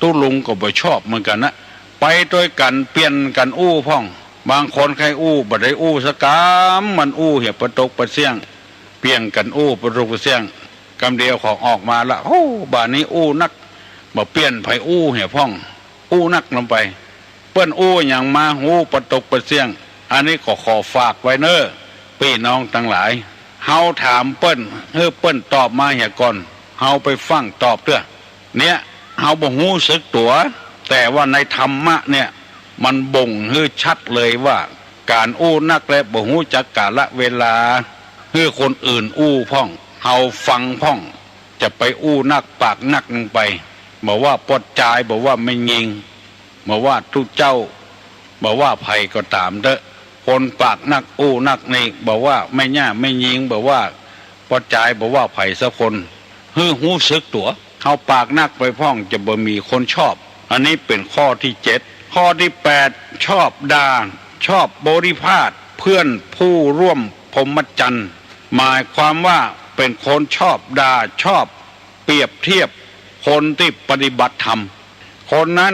ตุ๊ลุงก็บ่ชอบเหมือนกั๋นนะ ไปตวยกั๋นเปลี่ยนกั๋นอู้พ่อง บางคนใค่อู้บ่ได้อู้สักกำ มันอู้เหียปะตกปะเสี้ยง เปลี่ยนกั๋นอู้ปะตกปะเสี้ยง กำเดียวก็ออกมาละ โอ้ บ่านี้อู้นัก บ่เปลี่ยนใผอู้เหียพ่อง อู้นักลงไป เปิ้นอู้หยังมาฮู้ปะตกปะเสี้ยง อันนี้ก็ขอฝากไว้เน่อ ปี้น้องตังหลาย เฮาถามเปิ้น หื้อเปิ้นตอบมาเหียก่อน เฮาไปฟั่งตอบเตื้อ เนี่ย เฮาบ่ฮู้สึกตั๋ว แต่ว่าในธรรมะเนี่ย มันบ่งหื้อชัดเลยว่า ก๋านอู้นักและบ่ฮู้จักกาละเวลา หื้อคนอื่นอู้พ่อง เฮาฟังพ่อง จะไปอู้นักปากนักลงไป บ่ว่าป้อจาย บ่ว่าแม่ญิง บ่ว่าตุ๊เจ้า บ่ว่าใผก็ต๋าม เต๊อะ คนปากนักอู้นักนี่ บ่ว่าแม่ย่าแม่ญิง บ่ว่าป้อจาย บ่ว่าใผสักคน หื้อฮู้สึกตั๋ว เฮาปากนักไปพ่องจะบ่มีคนชอบ อันนี้เป๋นข้อตี้เจ็ด ข้อตี้แปด ชอบด่า ชอบบริภาทเพื่อนผู้ร่วมพรหมจรรย์ หมายความว่าเป๋นคนชอบด่า ชอบเปรียบเทียบคนตี้ปฏิบัติธรรม คนนั้น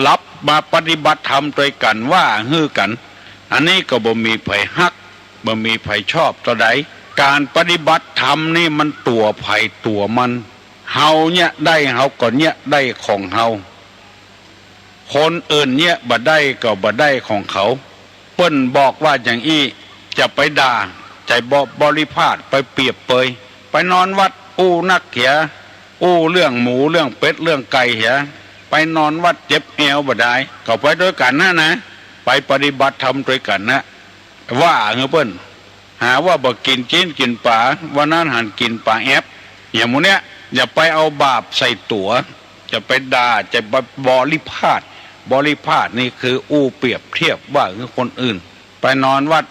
ลับมาปฏิบัติธรรมตวยกั๋น ว่าหื้อกั๋น อันนี้ก็บ่มีใผฮัก บ่มีใผชอบเต้าใด ก๋านปฏิบัติธรรมนี่มันตั๋วใผตั๋วมัน เฮาเยียะได้เฮาก็เยียะได้ของเฮา คนอื่นเยียะบ่ได้ก็บ่ได้ของเขา เปิ้นบอกว่าอย่างอี้ จะไปด่า จะบ่บริภาท ไปเปรียบเปย ไปนอนวัดอู้นักเหีย อู้เรื่องหมูเรื่องเป็ดเรื่องไก่เหีย ไปนอนวัดเจ็บแอวบ่ดาย ก็ไปตวยกั๋นหั้นนะ ไปปฏิบัติธรรมตวยกั๋นนะ ว่าหื้อเปิ้น หาว่าบ่กิ๋นจีนกิ๋นป๋า วันนั้นหันกิ๋นป๋าแอป อย่างหมู่เนี้ย อย่าไปเอาบาปใส่ตั๋ว จะไปด่า จะไปบริภาท บริภาทนี่คืออู้เปรียบเทียบว่าหื้อคนอื่น ไปนอนวัด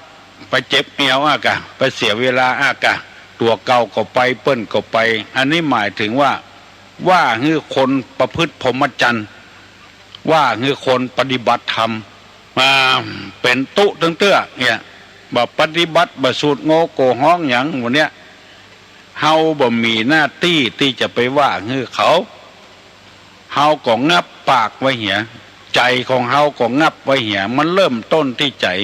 ไปเจ็บแอวอะกะ ไปเสียเวลาอะกะ ตั๋วเก่าก็ไป เปิ้นก็ไป อันนี้หมายถึงว่า ว่าหื้อคนประพฤติพรหมจรรย์ ว่าหื้อคนปฏิบัติธรรม มาเป๋นตุ๊ตึงเตื้อเนี่ย บ่ปฏิบัติ บ่สูดโงโกฮ้องหยังหมู่เนี้ย เฮาบ่มีหน้าตี้ตี้จะไปว่าหื้อเขา เฮาก็งับปากไว้เหีย ใจ๋ของเฮาก็งับไว้เหีย มันเริ่มต้นตี้ใจ๋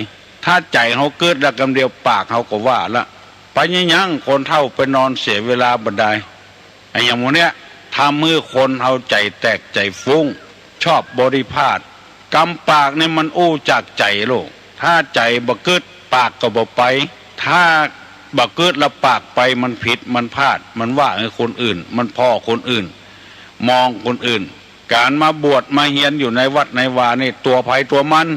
ถ้าใจ๋เฮากึ๊ดแล้วกำเดียวปากเฮาก็ว่าละ ไปเยียะหยังคนเฒ่าไปนอนเสียเวลาบ่ดาย ไอ้อย่างหมู่เนี้ย ทำหื้อคนเฮาใจ๋แตกใจ๋ฟุ้ง ชอบบริภาท กำปากนี่มันอู้จากใจ๋ลูก ถ้าใจ๋บ่กึ๊ด ปากก็บ่ไป ถ้าบ่กึ๊ดแล้วปากไป มันผิด มันพลาด มันว่าหื้อคนอื่น มันผ่อคนอื่น มองคนอื่น ก๋านมาบวชมาเฮียนอยู่ในวัดในวานี่ ตั๋วใผตั๋วมัน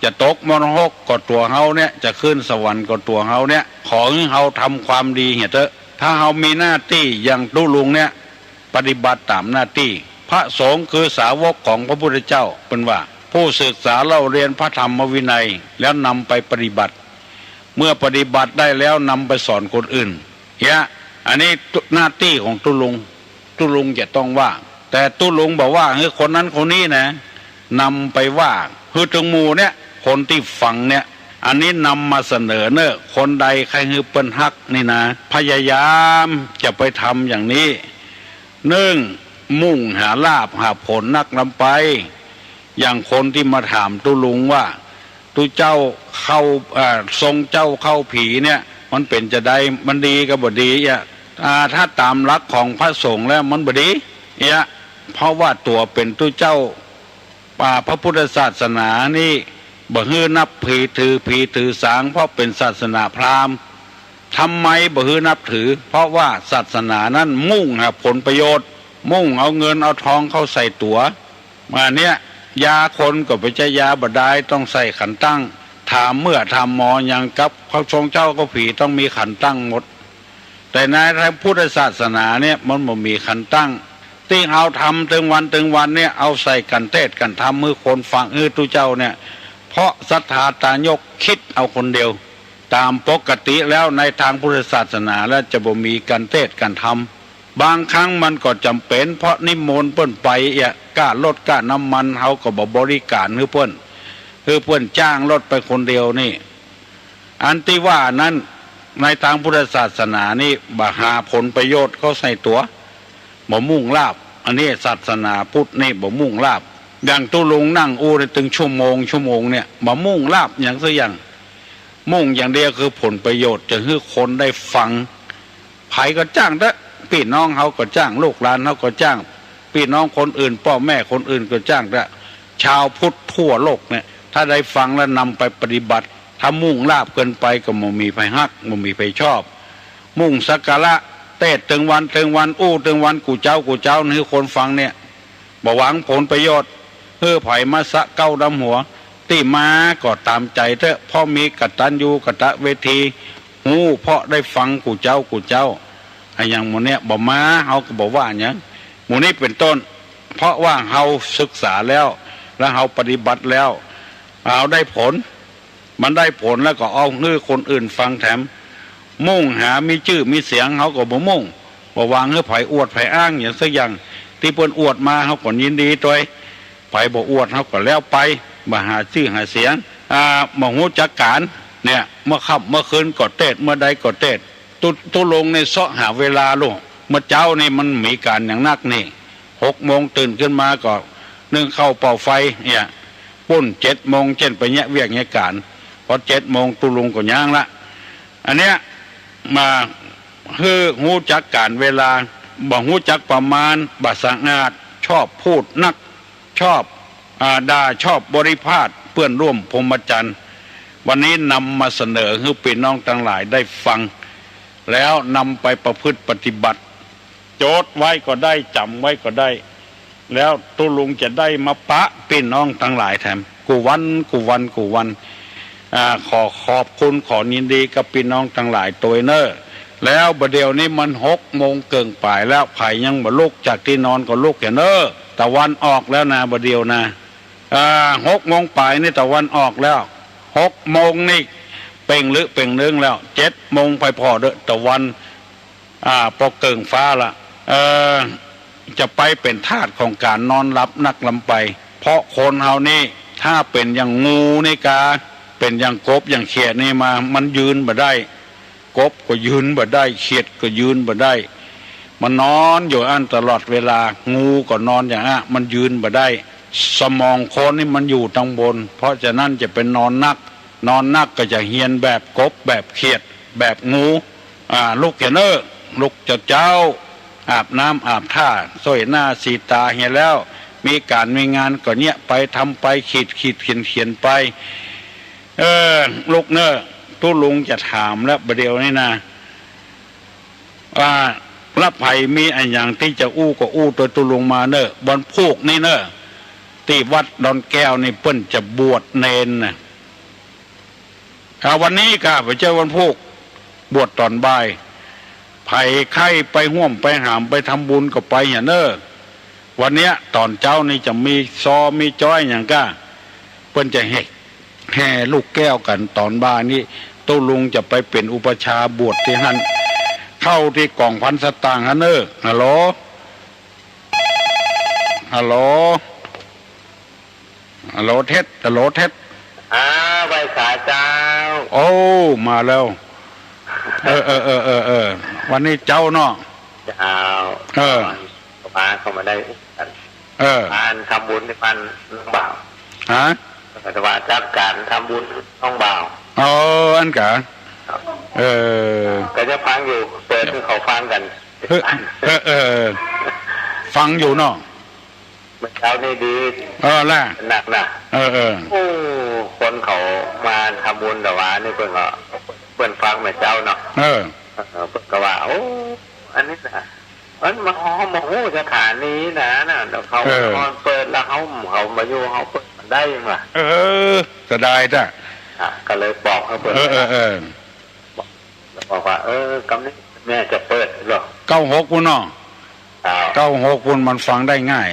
จะตกมรหกก็ตั๋วเฮาเนี่ย จะขึ้นสวรรค์ก็ตั๋วเฮาเนี่ย ขอหื้อเฮาทำความดีเหียเต๊อะ ถ้าเฮามีหน้าตี้อย่างตุ๊ลุงเนี่ย ปฏิบัติต๋ามหน้าตี้ พระสงฆ์คือสาวกของพระพุทธเจ้า เปิ้นว่า ผู้ศึกษาเล่าเรียนพระธรรมวินัย แล้วนำไปปฏิบัติ เมื่อปฏิบัติได้แล้วนำไปสอนคนอื่น เหีย อันนี้หน้าตี้ของตุ๊ลุง ตุ๊ลุงจะต้องว่า แต่ตุ๊ลุงบ่ว่าหื้อคนนั้นคนนี้นะ นำไปว่าหื้อตึงหมู่เนี่ย คนตี้ฟังเนี่ย อันนี้นำมาเสนอเน่อ คนใดใค่หื้อเปิ้นฮักนี่นะ พยายามจะไปทำอย่างนี้ นึ่ง มุ่งหาลาภหาผลนักนำไป อย่างคนตี้มาถามตุ๊ลุงว่า ตุ๊เจ้าเข้า เอ่อ ทรงเจ้าเข้าผีเนี่ย มันเป๋นจาใด มันดีก็บ่ดีเอี้ย อ่า ถ้าต๋ามหลักของพระสงฆ์แล้วมันบ่ดีเอี้ย เพราะว่าตั๋วเป๋นตุ๊เจ้า อ่า พระพุทธศาสนานี่ บ่หื้อนับผีถือผีถือสาง เพราะเป๋นศาสนาพราหมณ์ ทำไมบ่หื้อนับถือ เพราะว่าศาสนานั้นมุ่งหาผลประโยชน์ มุ่งเอาเงินเอาทองเข้าใส่ตั๋ว มาเนี่ย ยาคนก็บ่ใจ้ยาบ่ดาย ต้องใส่ขันตั้ง ถามเมื่อถามหมอหยังกับเขาทรงเจ้าเขาผีต้องมีขันตั้งหมด แต่ในทางพุทธศาสนาเนี่ยมันบ่มีขันตั้ง ตี้เฮาทำตึงวันตึงวันเนี่ย เอาใส่กั๋นเตสน์กั๋นธรรมหื้อคนฟังหื้อตุ๊เจ้าเนี่ย เพราะศรัทธาตายกคิดเอาคนเดียว ต๋ามปกติแล้วในทางพุทธศาสนาแล้วจะบ่มีกั๋นเตสน์กั๋นธรรม บางครั้งมันก็จ๋ำเป๋น เพราะนิมนต์เปิ้นไปเอี้ย ก้ารถก้าน้ำมัน เฮาก็บ่บริก๋ารหื้อเปิ้น หื้อเปิ้นจ้างรถไปคนเดียวนี่ อันตี้ว่านั้น ในทางพุทธศาสนานี่ บ่หาผลประโยชน์เข้าใส่ตั๋ว บ่มุ่งลาภ อันนี้ศาสนาพุทธนี่บ่มุ่งลาภ อย่างตุ๊ลุงนั่งอู้ได้ตึงชั่วโมง ชั่วโมงเนี่ย บ่มุ่งลาภหยังสักอย่าง มุ่งอย่างเดียวคือผลประโยชน์ จะหื้อคนได้ฟัง ใผก็จ้างเต๊อะ ปี้น้องเฮาก็จ้าง ลูกหลานเฮาก็จ้าง ปี้น้องคนอื่น ป้อแม่คนอื่นก็จ้างเต๊อะ ชาวพุทธทั่วโลกเนี่ย ถ้าได้ฟังแล้วนำไปปฏิบัติ ถ้ามุ่งลาภเกินไปก็บ่มีใผฮัก บ่มีใผชอบ มุ่งสักการะ เตสน์ตึงวันตึงวัน อู้ตึงวัน กู้เจ๊ากู้เจ๊า หื้อคนฟังเนี่ย บ่หวังผลประโยชน์ หื้อใผมาสะเก๊าดำหัว ตี้มาก็ต๋ามใจ๋เต๊อะ เพราะมีกตัญญูกตเวที ฮู้เพราะได้ฟังกู้เจ๊ากู้เจ๊า อะหยังหมู่เนี่ย บ่มา เฮาก็บ่ว่าหยัง หมู่นี้เป๋นต้น เพราะว่าเฮาศึกษาแล้ว และเฮาปฏิบัติแล้ว เฮาได้ผล มันได้ผลแล้วก็เอาหื้อคนอื่นฟังแถม มุ่งหามีจื้อมีเสียง เฮาก็บ่มุ่ง บ่หวังหื้อใผอวดใผอ้างหยังสักอย่าง ตี้เปิ้นอวดมา เฮาก็ยินดีตวย ใผบ่อวด เฮาก็แล้วไป บ่หาจื้อหาเสียง อ่า บ่ฮู้จักก๋าน เนี่ย เมื่อค่ำเมื่อคืนก็เตสน์ เมื่อใดก็เตสน์ ตุ๊ ตุ๊ลุงนี่เซาะหาเวลาลูก เมื่อเจ๊านี่มันมีก๋านอย่างนักนี่ หกโมงตื่นขึ้นมาก็นึ่งข้าวเป่าไฟ เนี่ย ปุ้นเจ็ดโมง เจ้นไปเยียะเวียกเยียะก๋าน พอเจ็ดโมงตุ๊ลุงก็ย้างละ อันเนี้ย มาหื้อฮู้จักก๋านเวลา บ่ฮู้จักประมาณ บ่สะอาด ชอบพูดนัก ชอบ อ่า ด่า ชอบบริพาทเปื้อนร่วมพรหมจรรย์ วันนี้นำมาเสนอหื้อปี้น้องตังหลายได้ฟัง แล้วนำไปประพฤติปฏิบัติ โจทย์ไว้ก็ได้ จ๋ำไว้ก็ได้ แล้วตุ๊ลุงจะได้มาปะปี้น้องตังหลายแถม กู้วัน กู้วัน กู้วัน อ่า ขอขอบคุณ ขอยินดีกับปี้น้องตังหลายตวยเน่อ แล้วบ่าเดี่ยวนี้มันหกโมงเกิ่งป๋ายแล้ว ใผยังบ่ลุกจากตี้นอนก็ลุกเหียเน่อ ตะวันออกแล้วนะ บ่าเดี่ยวนะ อ่า หกโมงป๋ายนี่ตะวันออกแล้ว หกโมงนี่เป่งลึเป่งลึงแล้ว เจ็ดโมงไปผ่อเด้อ ตะวัน อ่า ปอเกิ่งฟ้าละ เอ่อ จะไปเป๋นทาสของก๋านนอนหลับนักล้ำไป เพราะคนเฮานี่ ถ้าเป๋นอย่างงูนี่กา เป๋นอย่างกบอย่างเขียดนี่มา มันยืนบ่ได้ กบก็ยืนบ่ได้ เขียดก็ยืนบ่ได้ มันนอนอยู่อั้นตลอดเวลา งูก็นอนอย่างอั้น มันยืนบ่ได้ สมองคนนี่มันอยู่ตังบน เพราะฉะนั้นจะไปนอนนัก นอนนักก็จะเฮียนแบบกบ แบบเขียด แบบงู อ่า ลุกเหียเน่อ ลุกเจ๊าเจ๊า อาบน้ำอาบท่า โส้ยหน้าสีต๋าเหียแล้ว มีก๋านมีงานก็เยียะไป ทำไป ขีดขีดเขียนเขียนไป เออ ลุกเน่อ ตุ๊ลุงจะถามแล้วบ่าเดี่ยวนี้นะ ว่า ละใผมีอะหยังตี้จะอู้ก็อู้ตวยตุ๊ลุงมาเน่อ วันพูกนี้เน่อ ตี้วัดดอนแก้วนี่เปิ้นจะบวชเณรน่ะ อ่า วันนี้กา บ่ใจ้วันพูก บวชต๋อนบ่าย ใผใค่ไปฮ่วมไปหามไปทำบุญก็ไปเหียเน่อ วันเนี้ยต๋อนเจ๊านี่จะมีซอมีจ๊อยหยังกา เปิ้นจะแห่ แห่ลูกแก้วกั๋นต๋อนบ่ายนี้ ตุ๊ลุงจะไปเป๋นอุปัชฌาย์บวชตี้หั้น เข้าตี้ก๋องพันสตางค์หั้นเน่อ ฮัลโหล ฮัลโหล ฮัลโหลเท็ด ฮัลโหลเท็ด อ้าว ไหว้สาเจ้า โอ้ มาแล้ว เออ เออ วันนี้เจ๊าเนาะ เจ้า เออ ปาเข้ามาได้ เออ ปาทำบุญในบ้านน้องบ่าว ฮะ แต่ว่าจัดก๋านทำบุญน้องบ่าว เออ อั้นกา ครับ เออ ก็จะฟังอยู่ เปิดหื้อเขาฟังกั๋น เออ เออ เออ ฟังอยู่เนาะ เมื่อเจ๊านี่ดี เออ ล่ะ หนักนะ เออ เออ โอ้ คนเขามาทำบุญแต่ว่านี่เปิ้นก็ เปิ้นฟังเมื่อเจ๊าเนาะ เออ เออ เปิ้นก็ว่า โอ้ อันนี้นะ มันมา เฮามาฮู้สถานีนะ น่ะ เดี๋ยวเขา เออ นอนเปิดแล้วเขา เขามาอยู่ เขาเปิดมันได้ยังวะ เออ เสียดายจ้ะ อ่ะ ก็เลยบอกให้เปิ้น เออ เออ เออ บอก แล้วบอกว่า เออ กำนี้แม่จะเปิดเหรอ เก้าหกพุ้นเนาะ ครับ เก้าหกพุ้นมันฟังได้ง่าย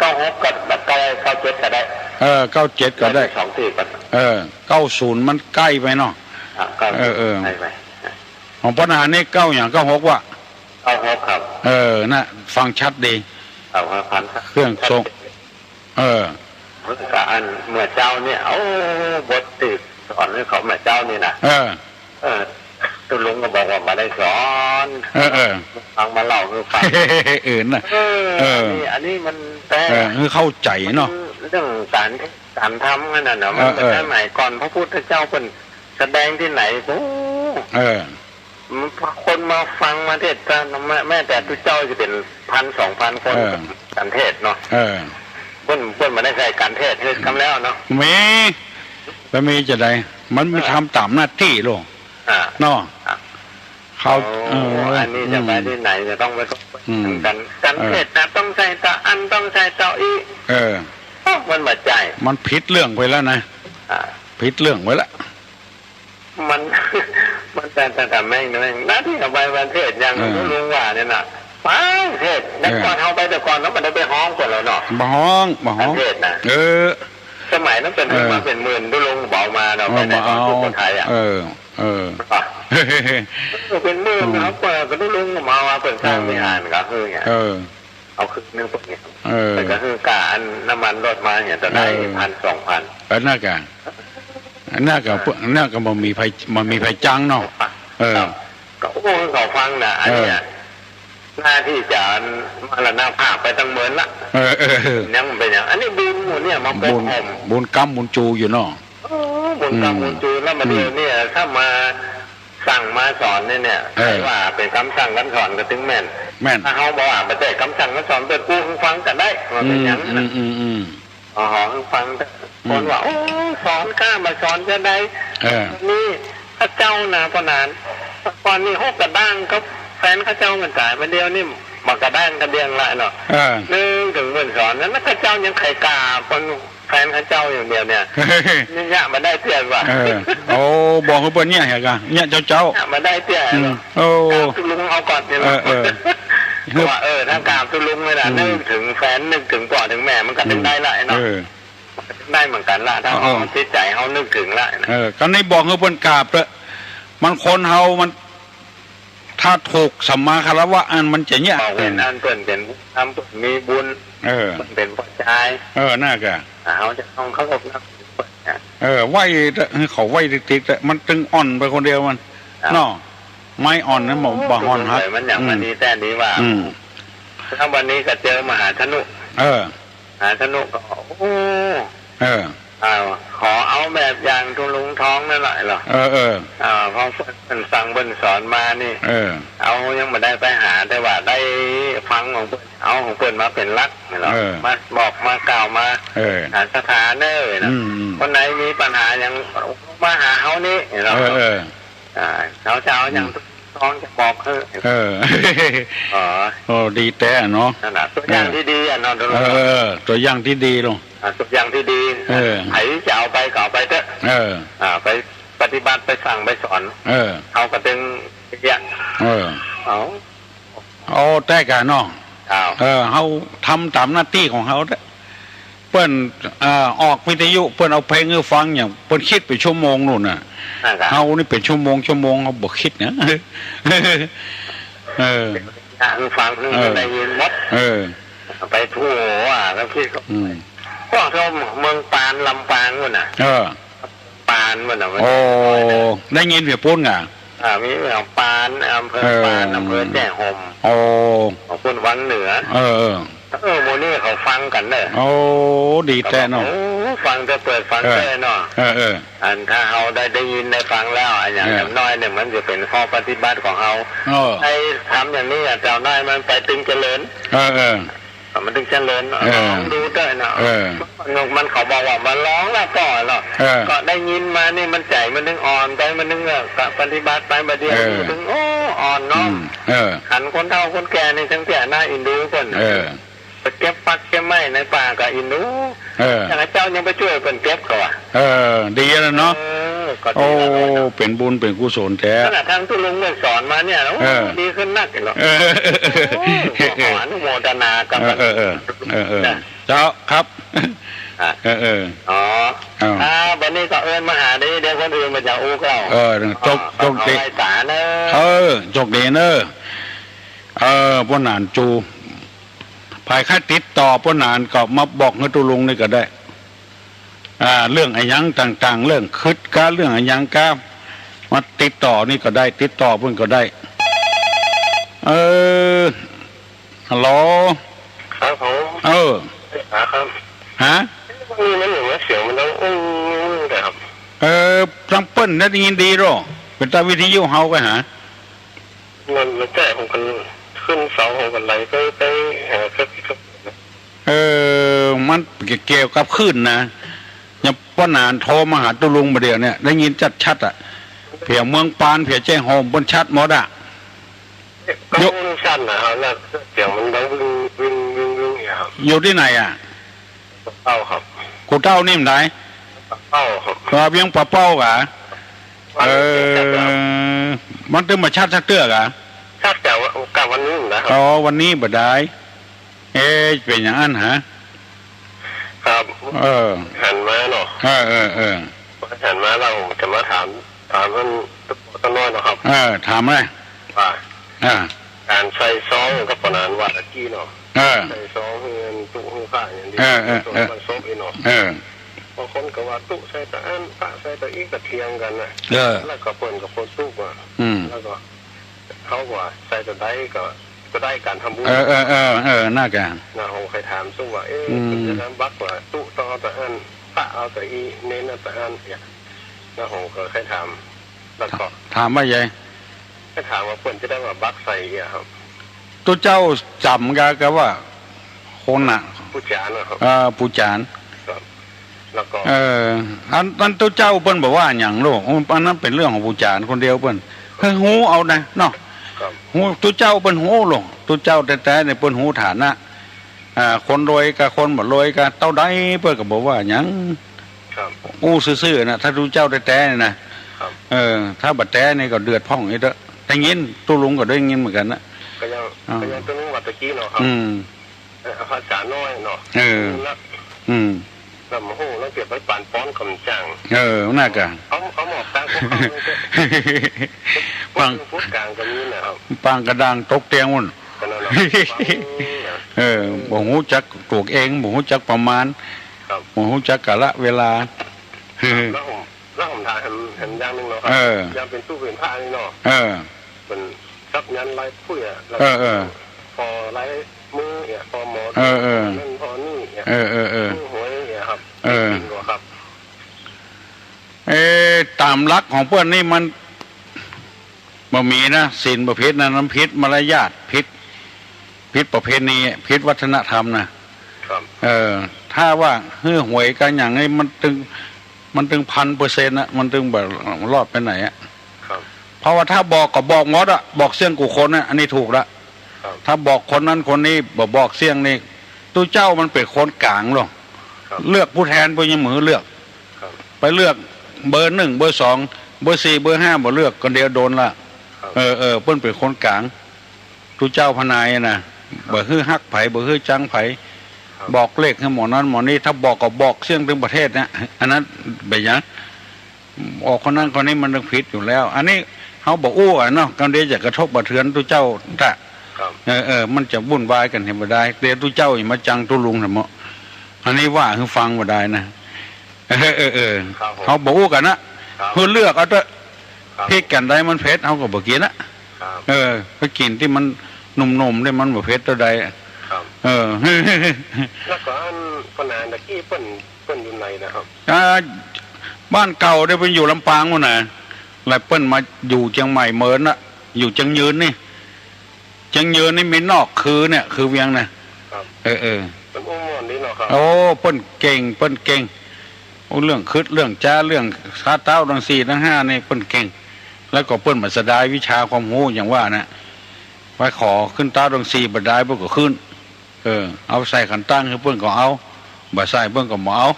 เก้าหกก็ได้ เก้าเจ็ดก็ได้ เออ เก้าเจ็ดก็ได้ สองตี้ก่อน เออ เก้าศูนย์มันใก้ไปเนาะ อ่ะ เก้า เออ เออ ใก้ไป ของปัญหานี่เก้าหยัง เก้าหกวะ เก้าหกครับ เออ น่ะ ฟังชัดดี เก้าหกครับ เครื่องส่ง เออ เมื่ออัน เมื่อเจ๊าเนี่ย โอ้ บทตี้สอนหื้อเขาเมื่อเจ๊านี่นะ เออ เออ ตุ๊ลุงก็บอกว่าบ่ได้สอน เออ เออ ฟังมาเล่าหื้อฟัง เออ นะ เออ เออ อันนี้ อันนี้มันแปลก เออ หื้อเข้าใจ๋เนาะ มันเรื่องก๋านเทศน์ก๋านธรรมนั่นน่ะ มัน เออ เออ สมัยก่อนพระพุทธเจ้าเปิ้นแสดงตี้ไหน โอ้ เออ มัน คนมาฟังมาเทศน์ แม้ แม้แต่ตุ๊เจ้าจะเป๋นพันสองพันคน เออ ก๋านเทศน์เนาะ เออ เปิ้น เปิ้นบ่ได้ใส่ก๋านเทศน์ เทศน์กำแล้วเนาะ มี บ่มีจะใด มัน เออ ทำต๋ามหน้าตี้โลด อ่า เนาะ อ่ะ เขา โอ้ เออ อันนี้จะไป อืม ตี้ไหนจะต้องไป อืม กั๋น กั๋น เออ เทศน์นะ ต้องใส่ตาอั้น ต้องใส่ตาอี้ เออ โอ้ มันบ่ใจ้ มันผิดเรื่องไปแล้วนะ อ่า ผิดเรื่องไปแล้ว มัน มันแต่ แต่ แต่แม่ง แม่ง หน้าตี้เอาไปวันเทศน์อย่าง เออ ตุ๊ลุงว่าเนี่ยน่ะ ไปเทศน์ แต่ เออ ก่อนเฮาไปแต่ก่อนเนาะ มันได้ไปฮ้องก่อนแล้วเนาะ บ่ฮ้อง บ่ฮ้อง เทศน์นะ เออ สมัยนั้นเปิ้น เออ มาเป๋นหมื่น ตุ๊ลุงเบามาเนาะ เออ ไปไหน มาเอา มาสุโขทัยอะ เออ เออ อ่ะ เออ เป๋นหมื่น อืม ครับ เปิ้นก็ตุ๊ลุงก็มาว่าเปิ้นสร้าง เออ วิหารก็คือเนี่ย เออ เอาครึ่งหนึ่งพวกเนี่ย เออ แต่ก็คือก๋าอันน้ำมันรถมาเนี่ย ต๋อนนั้น เออ พันสองพัน เออ นั่นกะ นั่นกะ เออ พวก นั่นกะบ่มีใผ บ่มีใผจั้งเนาะ เออ ครับ ก็ โอ้ เขาฟังนะ อันเนี้ย เออ หน้าตี้จะมรณภาพไปตั้งเมินละ เออ เออ เออ ยังเป๋นอย่าง อันนี้บุญหมู่เนี่ยมาปก บุญ ห่ม บุญกำบุญจู๋อยู่เนาะ โอ้ บุญกำ อืม บุญจู๋ แล้วมาเดี๋ยวเนี่ย อืม ถ้ามาสั่งมาสอนเนี่ย เนี่ย เออ ใผว่าเป๋นกำสั่งกำสอนก็ตึงแม่น แม่น ถ้าเฮาบ่ว่าบ่ใจ้กำสั่งกำสอน เปิ้นอู้หื้อฟังก็ได้ ว่าเป๋นอย่างนั้นน่ะ อืม อืม อืม อืม อ๋อ ฟังแต่ อืม คนว่า โอ้ สอนก้าบ่สอนจะใด เออ นี่ข้าเจ้านะ ป้อหนาน ก่อนนี่หกกระด้างกับแฟนข้าเจ้ามันต๋าย มาเดี๋ยวนี่บ่กระด้างกระเดี้ยงละเนาะ เออ นึกเถิงเปิ้นสอนนั้น ข้าเจ้ายังไขก้าคนแฟนข้าเจ้าอย่างเดียวเนี่ย นี่เยียะบ่ได้เตื้อว่ะ เออ โอ้ บอกหื้อเปิ้นเยียะเหรอกะ เยียะเจ้าๆ เยียะบ่ได้เตื้อ อืม เนาะ โอ้ กราบตุ๊ลุงเอาก่อนเนี่ย เออ เออ ว่า เออ ถ้ากราบตุ๊ลุงเลยนะ อืม นึกเถิงแฟน นึกเถิงป้อเถิงแม่ มันก็ตึงได้ละเนาะ เออ ได้เหมือนกั๋นละ ถ้า เออ เฮาจิตใจ๋เฮานึกเถิงละนะ เออ ก็นี่บอกหื้อเปิ้นกราบเต๊อะ มันคนเฮามัน ถ้าถูกสัมมาคารวะอันมันจะเยียะ บอกเว้นอันเปิ้นเป๋นผู้นำ เปิ้นมีบุญ เออ เปิ้นเป๋นป้อจาย เออ นั่นกะ เฮาจะต้องเคารพนับถือเปิ้นนะ เออ ไหว้เต๊อะ หื้อเขาไหว้ติ๊กๆ เต๊อะ มันตึงอ่อนไปคนเดียวมัน ครับ เนาะ ไม้อ่อนนั้นบ่ บ่ฮ้อนฮัก มันอย่าง อืม วันนี้แต่นี้ว่า อืม แล้ววันนี้ก็เจอมหาธนุ เออ มหาธนุก็ โอ้ เออ อ้าว ขอเอาแบบอย่างตุ๊ลุงทองนั่นแหละเหรอ เออ เออ อ่า พอเปิ้นสั่งเปิ้นสอนมานี่ เออ เฮายังบ่ได้ไปหา แต่ว่าได้ฟังของเปิ้น เอาของเปิ้นมาเป๋นหลักเนาะ เออ มาบอกมากล่าวมา เออ หาสถาเนอเนาะ อืม อืม คนไหนมีปัญหาหยังมาหาเฮานี่เนาะ เออ เออ อ่า เฮาจะเอาหยัง อืม ตุ๊ลุงทองจะบอกหื้อ เออ อ๋อ โอ้ ดีแต๊เนาะ นั่นน่ะ ตั๋วอย่างตี้ดีอะเนาะ เออ เออ ตั๋วอย่างตี้ดีลง อ่า ตั๋วอย่างตี้ดี เออ ใผจะเอาไปก็เอาไปเต๊อะ เออ อ่า ไปปฏิบัติ ไปสั่งไปสอน เออ เฮาก็ตึงเยียะ เออ เอา โอ้ แต๊กะเนาะ อ้าว เออ เฮาทำต๋ามหน้าตี้ของเฮาเต๊อะ เปิ้น เอ่อ ออกวิทยุ เปิ้นเอาเพลงหื้อฟังอย่าง เปิ้นคิดเป๋นชั่วโมงนู่นน่ะ นั่นกะ เฮานี่เป๋นชั่วโมง ชั่วโมง เฮาบ่คิดนะ เออ หื้อฟัง หื้อ เออ ได้ยินหมด เออ ไปทั่วว่า แล้วคิดก็ อืม พวกเฮาเมืองปาน ลำปางนู่นน่ะ เออ ปานมันน่ะ มัน โอ้ ได้ยินเปียงปู๊นก่ะ อ่า มีเมืองปาน อำเภอ เออ ปาน อำเภอแจ้ห่ม โอ้ ของเปิ้นวังเหนือ เออ เออ เออ หมู่นี้เขาฟังกั๋นเน่อ โอ้ ดีแต๊เนาะ โอ้ ฟังแต่เปิ้น ฟัง เออ แต่เนาะ เออ เออ อันถ้าเฮาได้ ได้ยินได้ฟังแล้ว อันอย่าง เออ อย่างน้อยเนี่ย มันจะเป๋นข้อปฏิบัติของเฮา เออ ไอ้ทำอย่างนี้อะ เจ้าน้อยมันไปตึงเจริญ เออ เออ มันตึงเจริญ เออ ลองดูเต๊อะเนาะ เออ มัน มันเขาบอกว่ามาลองแล้วก็เนาะ เออ ก็ได้ยินมานี่มันใจ๋มันตึงอ่อนไป มันตึง เออ ก็ปฏิบัติไป บัดเดี๋ยว เออ นี้ตึง โอ้ อ่อนน้อม อืม เออ หันคนเฒ่าคนแก่นี่ตึงเตี้ยน่าเอ็นดูเปิ้น เออ ไปเก็บฟักเก็บไม้ในป่าก็เอ็นดู เออ อย่างเจ้ายังไปจ้วยเปิ้นเก็บเขาอะ เออ ดีแล้วเนาะ เออ ก็ดีแล้วเนาะ โอ้ เป๋นบุญเป๋นกุศลแต๊ ขนาดตังตุ๊ลุงเปิ้นสอนมาเนี่ย โอ้ เออ ดีขึ้นนักเนาะ เออ โอ้ ขออนุโมทนากับ เออ เออ เออ เออ เออ นะ เจ้าครับ อ่ะ เออ เออ อ๋อ เอา อ่า วันนี้ก็เอิ้นมาหาดี เดี๋ยวคนอื่นมันจะอู้เก่า เออ โจค อ๋อ โจคดี ขอไหว้สาเนอะ เออ โจคดีเนอะ เออ ป้อหนานจู ใผใค่ติดต่อป้อหนานก็มาบอกหื้อตุ๊ลุงนี่ก็ได้ อ่า เรื่องอะหยังต่างๆ เรื่องขึดกา เรื่องอะหยังกา มาติดต่อนี่ก็ได้ ติดต่อเปิ้นก็ได้ เออ ฮัลโหล ครับผม เออ ครับ ฮะ นี่มันเหมือนว่าเสียงมันดังอึ้งอึ้งอึ้งแต่ครับ เออ ตางเปิ้นน่ะได้ยินดีหรอ เป๋นตาวิทยุเฮาไปหา มัน มันแจ้ผมก็ขึ้นเสาผมก็ไหลไป ไปหาครับ ครับ เออ มันเกี่ยวกับคลื่นนะ อย่างป้อหนานโทรมาหาตุ๊ลุงบ่าเดี่ยวเนี่ย ได้ยินชัดๆ อะ แผวเมืองปาน แผวแจ้ห่ม เปิ้นชัดหมดอะ ก็ ยก สั้นนะครับ แล้วเสียงมันดังวิ่ง วิ่ง วิ่ง วิ่งอย่างเงี้ยครับ อยู่ตี้ไหนอะ ปากเป้าครับ กูเต้านี่มันได ปากเป้าครับ เออ เวียงปากเป้ากะ เออ มันตึงบ่ชัดสักเตื้อกะ ชัดกะวัน กะวันนี้นะครับ อ๋อ วันนี้บ่ได้ เอ๊ะ เป๋นอย่างอั้นฮะ ครับ เออ หันมาเนาะ เออ เออ เออ หันมาแล้วผมจะมาถาม ถามเปิ้นตุ๊กตาน้อยเนาะครับ เออ ถามเลย ว่า อ่า ก๋านใส่ซองกับป้อหนานว่าตะกี้เนาะ เออ ใส่ซองหื้อตุ๊หื้อผ้าอย่างนี้ เออ เออ ส่วน เออ มันศพอีกเนาะ เออ บางคนก็ว่าตุ๊ใส่ตะอั้น ผ้าใส่ตะอี้ ก็เถียงกั๋นน่ะ เออ แล้วก็เปิ้นก็บ่ตุ๊ว่า อืม แล้วก็ เขาว่าใส่ตะใดก็ ก็ได้ก๋านทำบุญ เออ เออ เออ เออ น่ากะ น้าหงส์เคยถามตุ๊ว่า เอ๊ะ อืม เปิ้นจะบักว่าตุ๊ต้องเอาตะอั้น ผ้าเอาตะอี้ เณรเอาตะอั้นเนี่ย น้าหงส์ก็เคยถาม แล้วก็ ถามว่าไง เคยถามว่าเปิ้นจะได้ว่าบักใส่เนี่ยครับ ตุ๊เจ้าจ๋ำกะ กะว่า คนน่ะ ปู่จ๋ารย์นะครับ เออ ปู่จ๋ารย์ ครับ แล้วก็ เออ อัน อันตุ๊เจ้าเปิ้นบ่ว่าหยังหรอก อันนั้นเป๋นเรื่องของปู่จ๋ารย์คนเดียวเปิ้น คือฮู้เอานะเนาะ ครับ ฮู้ ตุ๊เจ้าเปิ้นฮู้หรอก ตุ๊เจ้าแต๊ๆ เนี่ยเปิ้นฮู้ฐานะ อ่า คนรวยกับคนบ่รวยกับเต้าใดเปิ้นก็บ่ว่าหยัง ครับ อู้ซื่อๆ นะ ถ้าตุ๊เจ้าแต๊ๆ เนี่ยนะ ครับ เออ ถ้าบ่แต๊นี่ก็เดือดพ่องอีกเต๊อะ ได้ยิน ตุ๊ลุงก็ได้ยินเหมือนกั๋นนะ ก็ยัง อ่า ก็ยังตุ๊ลุงว่าตะกี้เนาะครับ อืม เอ่อ ภาษาน้อยเนาะ เออ นัก อืม ลำโห้แล้วเก็บไว้ปานป้อนกำจัง เออ น่ากะ เอา เอาหมอกตาพวกเขาเนี่ย ปาง พูดกลางก็มีนะครับ ปางกระด้างตกเตียงมุ่น ก็นั่นน่ะ เออ บ่ฮู้จักตั๋วเอง บ่ฮู้จักประมาณ ครับ บ่ฮู้จักกาละเวลา แล้วผม แล้วผมถามแหม แหมอย่างนึ่งเนาะครับ เออ อย่างเป๋นตุ๊เป๋นผ้านี่เนาะ เออ เปิ้นสักยันต์ลายพุ้ยอะ แล้ว เออ เออ ผ่อลายมือเนี่ย ผ่อหมอ เออ เออ นั่นผ่อนี่เนี่ย เออ เออ เออ มือหวยเนี่ยครับ เออ จริงบ่ครับ เอ๊ะ ต๋ามหลักของเปิ้นนี่มันบ่มีนะ ศีลบ่ผิดนะ มันผิดมารยาท ผิด ผิดประเพณี ผิดวัฒนธรรมนะ ครับ เออ ถ้าว่าหื้อหวยกั๋นอย่างนี้ มันตึง มันตึงพันเปอร์เซ็นต์นะ มันตึงบ่รอดไปไหนอะ ครับ เพราะว่าถ้าบอกก็บอกหมดอะ บอกเสี้ยงกู้คนอะ อันนี้ถูกละ ครับ ถ้าบอกคนนั้นคนนี้ บ่บอกเสี้ยงนี่ ตุ๊เจ้ามันเป๋นคนก๋างหรอก ครับ เลือกผู้แตนเปิ้นยังบ่หื้อเลือก ครับ ไปเลือกเบอร์หนึ่ง เบอร์สอง เบอร์สี่ เบอร์ห้า บ่เลือก คนเดียวโดนละ ครับ เออ เออ เปิ้นเป๋นคนก๋าง ตุ๊เจ้าพะนายนะ ครับ บ่หื้อฮักใผ บ่หื้อจังใผ ครับ บอกเลขหื้อหมอนั้นหมอนี้ ถ้าบอกก็บอกเสี้ยงตึงประเทศเนี่ย อันนั้นเป๋นหยัง ออกคนนั้นคนนี้มันตึงผิดอยู่แล้ว อันนี้เฮาบ่อู้อะเนาะ กำเดียวจะกระทบกระเทือนตุ๊เจ้าตะ ครับ เออ เออ มันจะวุ่นวายกั๋นเหียบ่ดาย เดี๋ยวตุ๊เจ้าจะมาจังตุ๊ลุงนะเมาะ อันนี้ว่าหื้อฟังบ่ดายนะ เออ เออ เออ ครับผม เฮาบ่อู้กั๋นนะ ครับ หื้อเลือกเอาเต๊อะ ครับ พริกอันใดมันเผ็ด เฮาก็บ่กิ๋นนะ ครับ เออ ไปกิ๋นตี้มันหนุ่มๆ ตี้มันบ่เผ็ดเต้าใด ครับ เออ แล้วก็อันป้อหนานตะกี้เปิ้น เปิ้นอยู่ไหนนะครับ อ่า บ้านเก่าเนี่ยเปิ้นอยู่ลำปางพู้นน่ะ แล้วเปิ้นมาอยู่เจียงใหม่เหมินน่ะ อยู่เจียงยืนนี่ เจียงยืนนี่มีนอกคือเนี่ย คือเวียงน่ะ ครับ เออ เออ เปิ้นอู้ม่วนดีเนาะครับ โอ้ เปิ้นเก่ง เปิ้นเก่ง โอ้ เรื่องกึ๊ด เรื่องจา เรื่องคาต๊าวตังสี่ตังห้านี่เปิ้นเก่ง แล้วก็เปิ้นบ่เสียดายวิชาความฮู้อย่างว่าน่ะ ไปขอขึ้นต๊าวตังสี่บ่ดายเปิ้นก็ขึ้น เออ เอาใส่ขันตั้งหื้อเปิ้นก็เอา บ่ใส่เปิ้นก็บ่เอา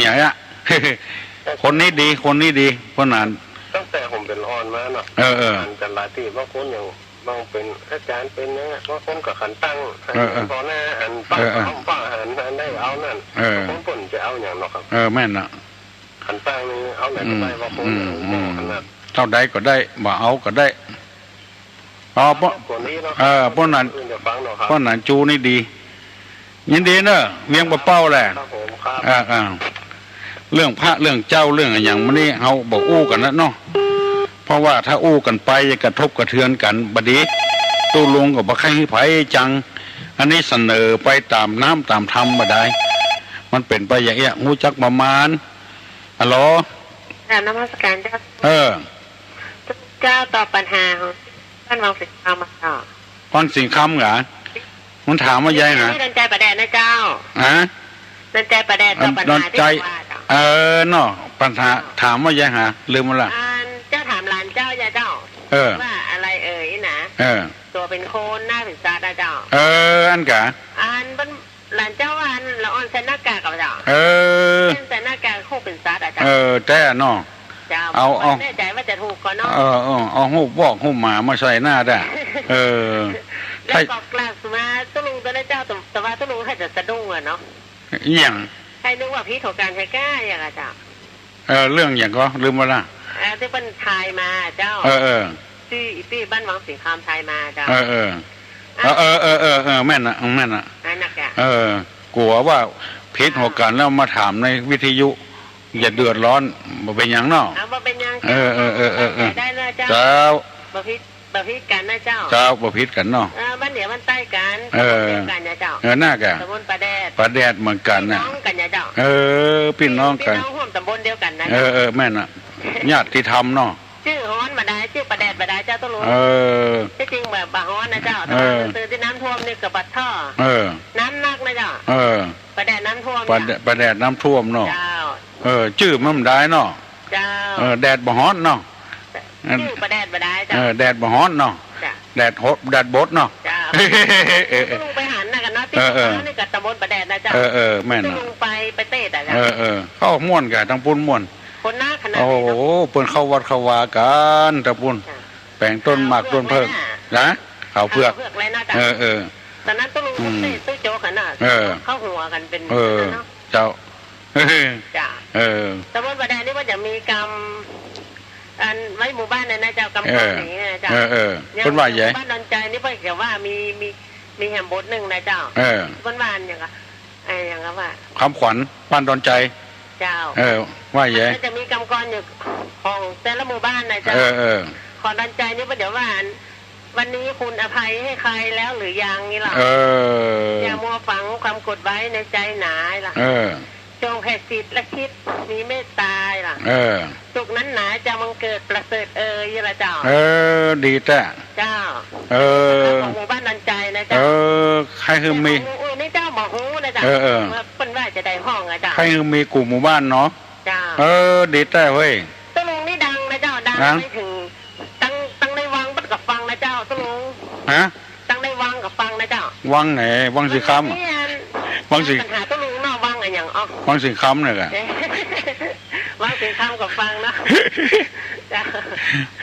อย่างเงี้ย คนนี้ดี คนนี้ดี ป้อหนาน ตั้งแต่ผมเป๋นอ่อนมาเนาะ เออ เออ หันกั๋นหลายตี้ บางคนอย่าง บางเป๋นอาจ๋ารย์เป๋นหยังอะ บางคนก็ขันตั้ง หัน เออ เออ ผ่อหน้า หันป้า เออ เออ ป้า หัน หันได้เอานั่น เออ บางคนเปิ้นจะเอาหยังเนาะครับ เออ แม่นน่ะ ขันตั้งนี่เอาไหนก็ได้ อืม บางคน อืม เนี่ย อืม ขนาด เต้าใดก็ได้ บ่เอาก็ได้ อ๋อ ป้อ คนนี้เนาะ เออ ป้อหนาน คนอื่นจะฟังเนาะครับ ป้อหนานจูนี่ดี ยินดีเนอะ เวียงปะเป้าแหละ ครับผม ครับ อ่า อ่า เรื่องพระเรื่องเจ้าเรื่องอะหยังมื้อนี้เฮาบ่อู้กั๋นละเนาะ เพราะว่าถ้าอู้กั๋นไปจะกระทบกระเทือนกั๋นบ่ดี ตุ๊ลุงก็บ่ใค่หื้อใผจัง อันนี้เสนอไปต๋ามน้ำต๋ามธรรมบ่ได้ มันเป๋นไปอย่างเอี้ย ฮู้จักประมาณ ฮัลโหล กราบนมัสการเจ้า เออ เจ้าตอบปัญหาของบ้านวังสิงห์คำมาต่อ วังสิงห์คำเหรอ มันถามว่าไยหา นี่ดอนใจป่าแดดนะเจ้า ฮะ ดอนใจป่าแดด เอ่อ ตอบปัญหา ดอนใจ ตี้ว่าเจ้า เออ เนาะ ปัญหา เจ้า ถามว่าไยหา ลืมหมดละ อันเจ้าถามหลานเจ้าอย่าเจ้า เออ ว่าอะไรเอ่ยนะ เออ ตั๋วเป๋นคนหน้าเป๋นสัตว์อะเจ้า เออ อันกะ อันเปิ้น หลานเจ้าว่าอันละอ่อนใส่หน้ากากกับเจ้า เออ เปิ้นใส่หน้ากากฮูปเป๋นสัตว์อะเจ้า เออ แต๊เนาะ เจ้า เอา เอา แน่ใจ๋ว่าจะถูกก่อเนาะ เออ เออ เอาฮูปวอกฮูปหมามาใส่หน้าได้ เออ แล้วก็กราบสุมาตุ๊ลุงตอนนั้นเจ้า แต่ แต่ว่าตุ๊ลุงใค่จะสะดุ้งอะเนาะ อิหยัง ใค่นึกว่าพิษของก๋านใช้ก้าอย่างอะเจ้า เออ เรื่องหยังก็ลืมหมดละ เออ ตี้เปิ้นทายมาเจ้า เออ เออ ตี้ ตี้บ้านวังสิงห์คำทายมาเจ้า เออ เออ อ่ะ เออ เออ เออ เออ แม่นนะ แม่นนะ อันนั้นกะ เออ กั๋วว่าพิษของก๋านแล้วมาถามในวิทยุ อย่าเดือดร้อน บ่เป๋นหยังเนาะ อ่ะ บ่เป๋นหยัง เออ เออ เออ เออ เออ ได้แล้วเจ้า เจ้า บ่พิษ บ่พิษกั๋นนะเจ้า เจ้า บ่พิษกั๋นเนาะ เออ บ้านเหนือบ้านใต้กั๋น เออ ตำบลเดียวกั๋นนะเจ้า เออ น่ากะ ตำบลป่าแดด ป่าแดดเหมือนกั๋นนะ ปี้น้องกั๋นนะเจ้า เออ ปี้น้องกั๋น ปี้น้องร่วมตำบลเดียวกั๋นนะ เออ เจ้า เออ แม่นน่ะ ญาติธรรมเนาะ จื้อฮ้อนบ่ดาย จื้อป่าแดดบ่ดายเจ้าตุ๊ลุง เออ ตี้จริงบ่ บ่ฮ้อนนะเจ้า แต่ว่า เออ ซื่อๆ ตี้น้ำท่วมนี่ก็บ่าท่อ เออ น้ำหนักนะเจ้า เออ ป่าแดดน้ำท่วม ป่าแดด เจ้า ป่าแดดน้ำท่วมเนาะ เจ้า เออ จื้อมันบ่ดายเนาะ เจ้า เออ แดดบ่ฮ้อนเนาะ จื้อป่าแดดบ่ดายเจ้า เออ แดดบ่ฮ้อนเนาะ เจ้า แดดหด แดดบดเนาะ เจ้า เออ เออ ตุ๊ลุงไปหันนะกั๋นเนาะ ตี้ เออ เออ นี่ก็ตำบลป่าแดดนะเจ้า เออ เออ แม่น ตุ๊ลุงไป ไปเตศอะเจ้า เออ เออ เขาม่วนกะ ตังปุ้นม่วน คนหน้าขนาด โอ้โห นี้เนาะ เปิ้นเข้าวัดเข้าวากั๋น ตังปุ้น เจ้า แป๋งต้นหมากต้นเผิก ขาวเผือก นะ ขาวเผือก ขาวเผือกเลยนะเจ้า เออ เออ ตอนนั้นตุ๊ลุง อืม เตศตุ๊โจ๊กอะนะ เออ เข้าหัวกั๋นเป๋น เออ เนาะ เจ้า เจ้า เออ ตำบลป่าแดดนี่ว่าจะมีกำ อันไว้หมู่บ้านนะนะเจ้า กำ เออ กำนี้นะเจ้า เออ เออ ยัง เปิ้นว่าไย บ้านดอนใจนี่เปิ้นจะว่ามี มี มีแหมบทนึ่งนะเจ้า เออ เปิ้นว่าอันหยังกะ ไอ้หยังกะว่า คำขวัญบ้านดอนใจ เจ้า เออ ว่าไย มันจะมีกำกรอยู่ของแต่ละหมู่บ้านนะเจ้า เออ เออ ของดอนใจนี่เปิ้นจะว่าอัน วันนี้คุณอภัยให้ใครแล้วหรือยังนี่ล่ะ เออ อย่ามัวฝังความโกรธไว้ในใจหนาล่ะ เออ จงแผ่จิตและคิดมีเมตตาล่ะ เออ สุขนั้นหนาจะบังเกิดประเสริฐเอ่ยล่ะเจ้า เออ ดีแต๊ เจ้า เออ ของหมู่บ้านดอนใจนะเจ้า เออ ใค่หื้อมี แต่ของหมู่อื่นนี่เจ้าบ่ฮู้นะเจ้า เออ เออ ว่าเปิ้นว่าจะได้ห้องอะเจ้า ใค่หื้อมีกู้หมู่บ้านเนาะ เจ้า เออ ดีแต๊เฮ้ย ตุ๊ลุงนี่ดังนะเจ้า ดัง ดัง ไปเถิง ตัง ตังในวังเปิ้นก็ฟังนะเจ้า ตุ๊ลุง ฮะ ตังในวังก็ฟังนะเจ้า วังไหน วังสิงห์คำอะ นี่อัน วังสิงห์ ปัญหาตุ๊ลุงเนาะ วังอะหยัง อ๋อ วังสิงห์คำเนี่ยกะ วังสิงห์คำก็ฟังเนาะ เจ้า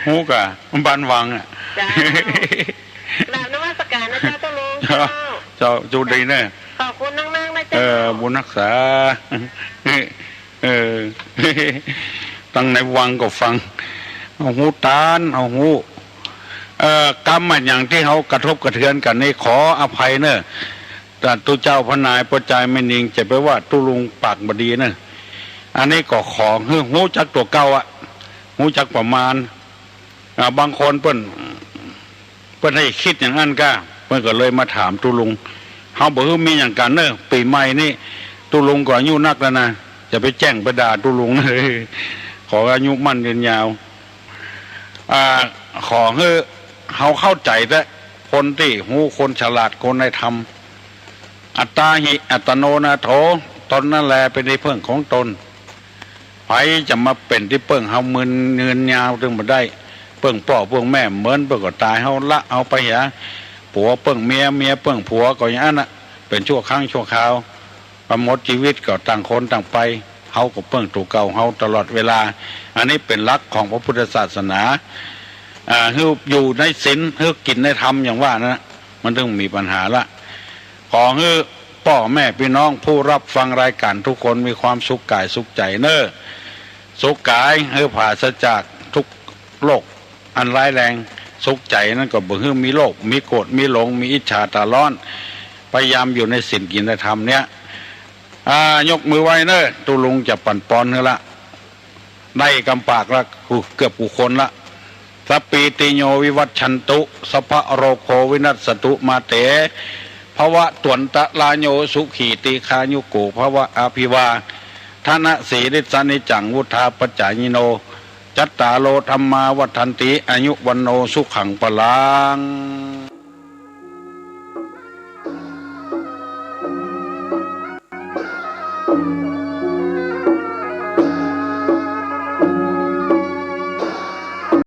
ฮู้กะ บ้านวังอะ เจ้า กราบนมัสการนะเจ้า ตุ๊ลุง เจ้า เจ้า เจ้า โจคดีเน่อ ขอบคุณนักๆนะเจ้า เออ บุญฮักษา เออ ตังในวังก็ฟัง เอาฮู้ตาน เอาฮู้ เอ่อ กำอะหยังตี้เฮากระทบกระเทือนกั๋นนี่ขออภัยเน่อ แต่ตุ๊เจ้าพระนายป้อจายแม่นิงจะไปว่าตุ๊ลุงปากบ่ดีเน่อ อันนี้ก็ขอหื้อฮู้จักตั๋วเก่าอะ ฮู้จักประมาณ อ่า บางคนเปิ้น เปิ้นหื้อคิดอย่างนั้นก้า เปิ้นก็เลยมาถามตุ๊ลุง เฮาบ่หื้อมีหยังกั๋นเน่อ ปี๋ใหม่นี่ ตุ๊ลุงก็อายุนักแล้วนะ จะไปแจ้งไปด่าตุ๊ลุง ขออายุมั่นยืนยาว อ่า ขอหื้อเฮาเข้าใจ๋แต๊ คนตี้ฮู้ คนฉลาด คนในธรรม อัตตาหิ อัตตโนนาโถ ตนนั้นแลเป๋นตี้เปิ้งของตน ใผจะมาเป๋นตี้เปิ้งเฮา ยืน ยืนยาวตึงบ่ได้ เปิ้งป้อเปิ้งแม่ เหมินเปิ้งก็ต๋าย เฮาละเฮาไปหา ผัวเปิ้งเมีย เมียเปิ้งผัว ก็อย่างนั้นน่ะ เป๋นชั่วครั้งชั่วคราว พอหมดจีวิตก็ต่างคนต่างไป เฮาก็เปิ้งตั๋วเก่าเฮาตลอดเวลา อันนี้เป๋นหลักของพระพุทธศาสนา อ่า หื้ออยู่ในศีล หื้อกิ๋นในธรรมอย่างว่านั้นน่ะ มันตึงมีปัญหาละ ขอหื้อป้อแม่ปี้น้องผู้รับฟังรายก๋านทุกคนมีความสุขก๋ายสุขใจ๋เน่อ สุขก๋ายหื้อปราศจากทุกข์โรคอันร้ายแรง สุขใจ๋นั้นก็บ่หื้อมีโลภ มีโกรธ มีหลง มีอิจฉาต๋าร้อน พยายามอยู่ในศีลกิ๋นในธรรมเนี่ย อ่า ยกมือไหว้เน่อ ตุ๊ลุงจะปั๋นปอนหื้อละ ได้กำปากละ กู เกือบกู้คนละ สัพพีติโยวิวัชชันตุ สัพพะโรโควินัสสตุ มาเต ภวัตวันตะราโย สุขีตีฆายุโกภวะ อภิวาทะนะสีลิสสะนิจจัง วุฑฒาปะจายิโน จัตตาโรธัมมาวัฑฒันติ อายุวัณโณสุขังพะลัง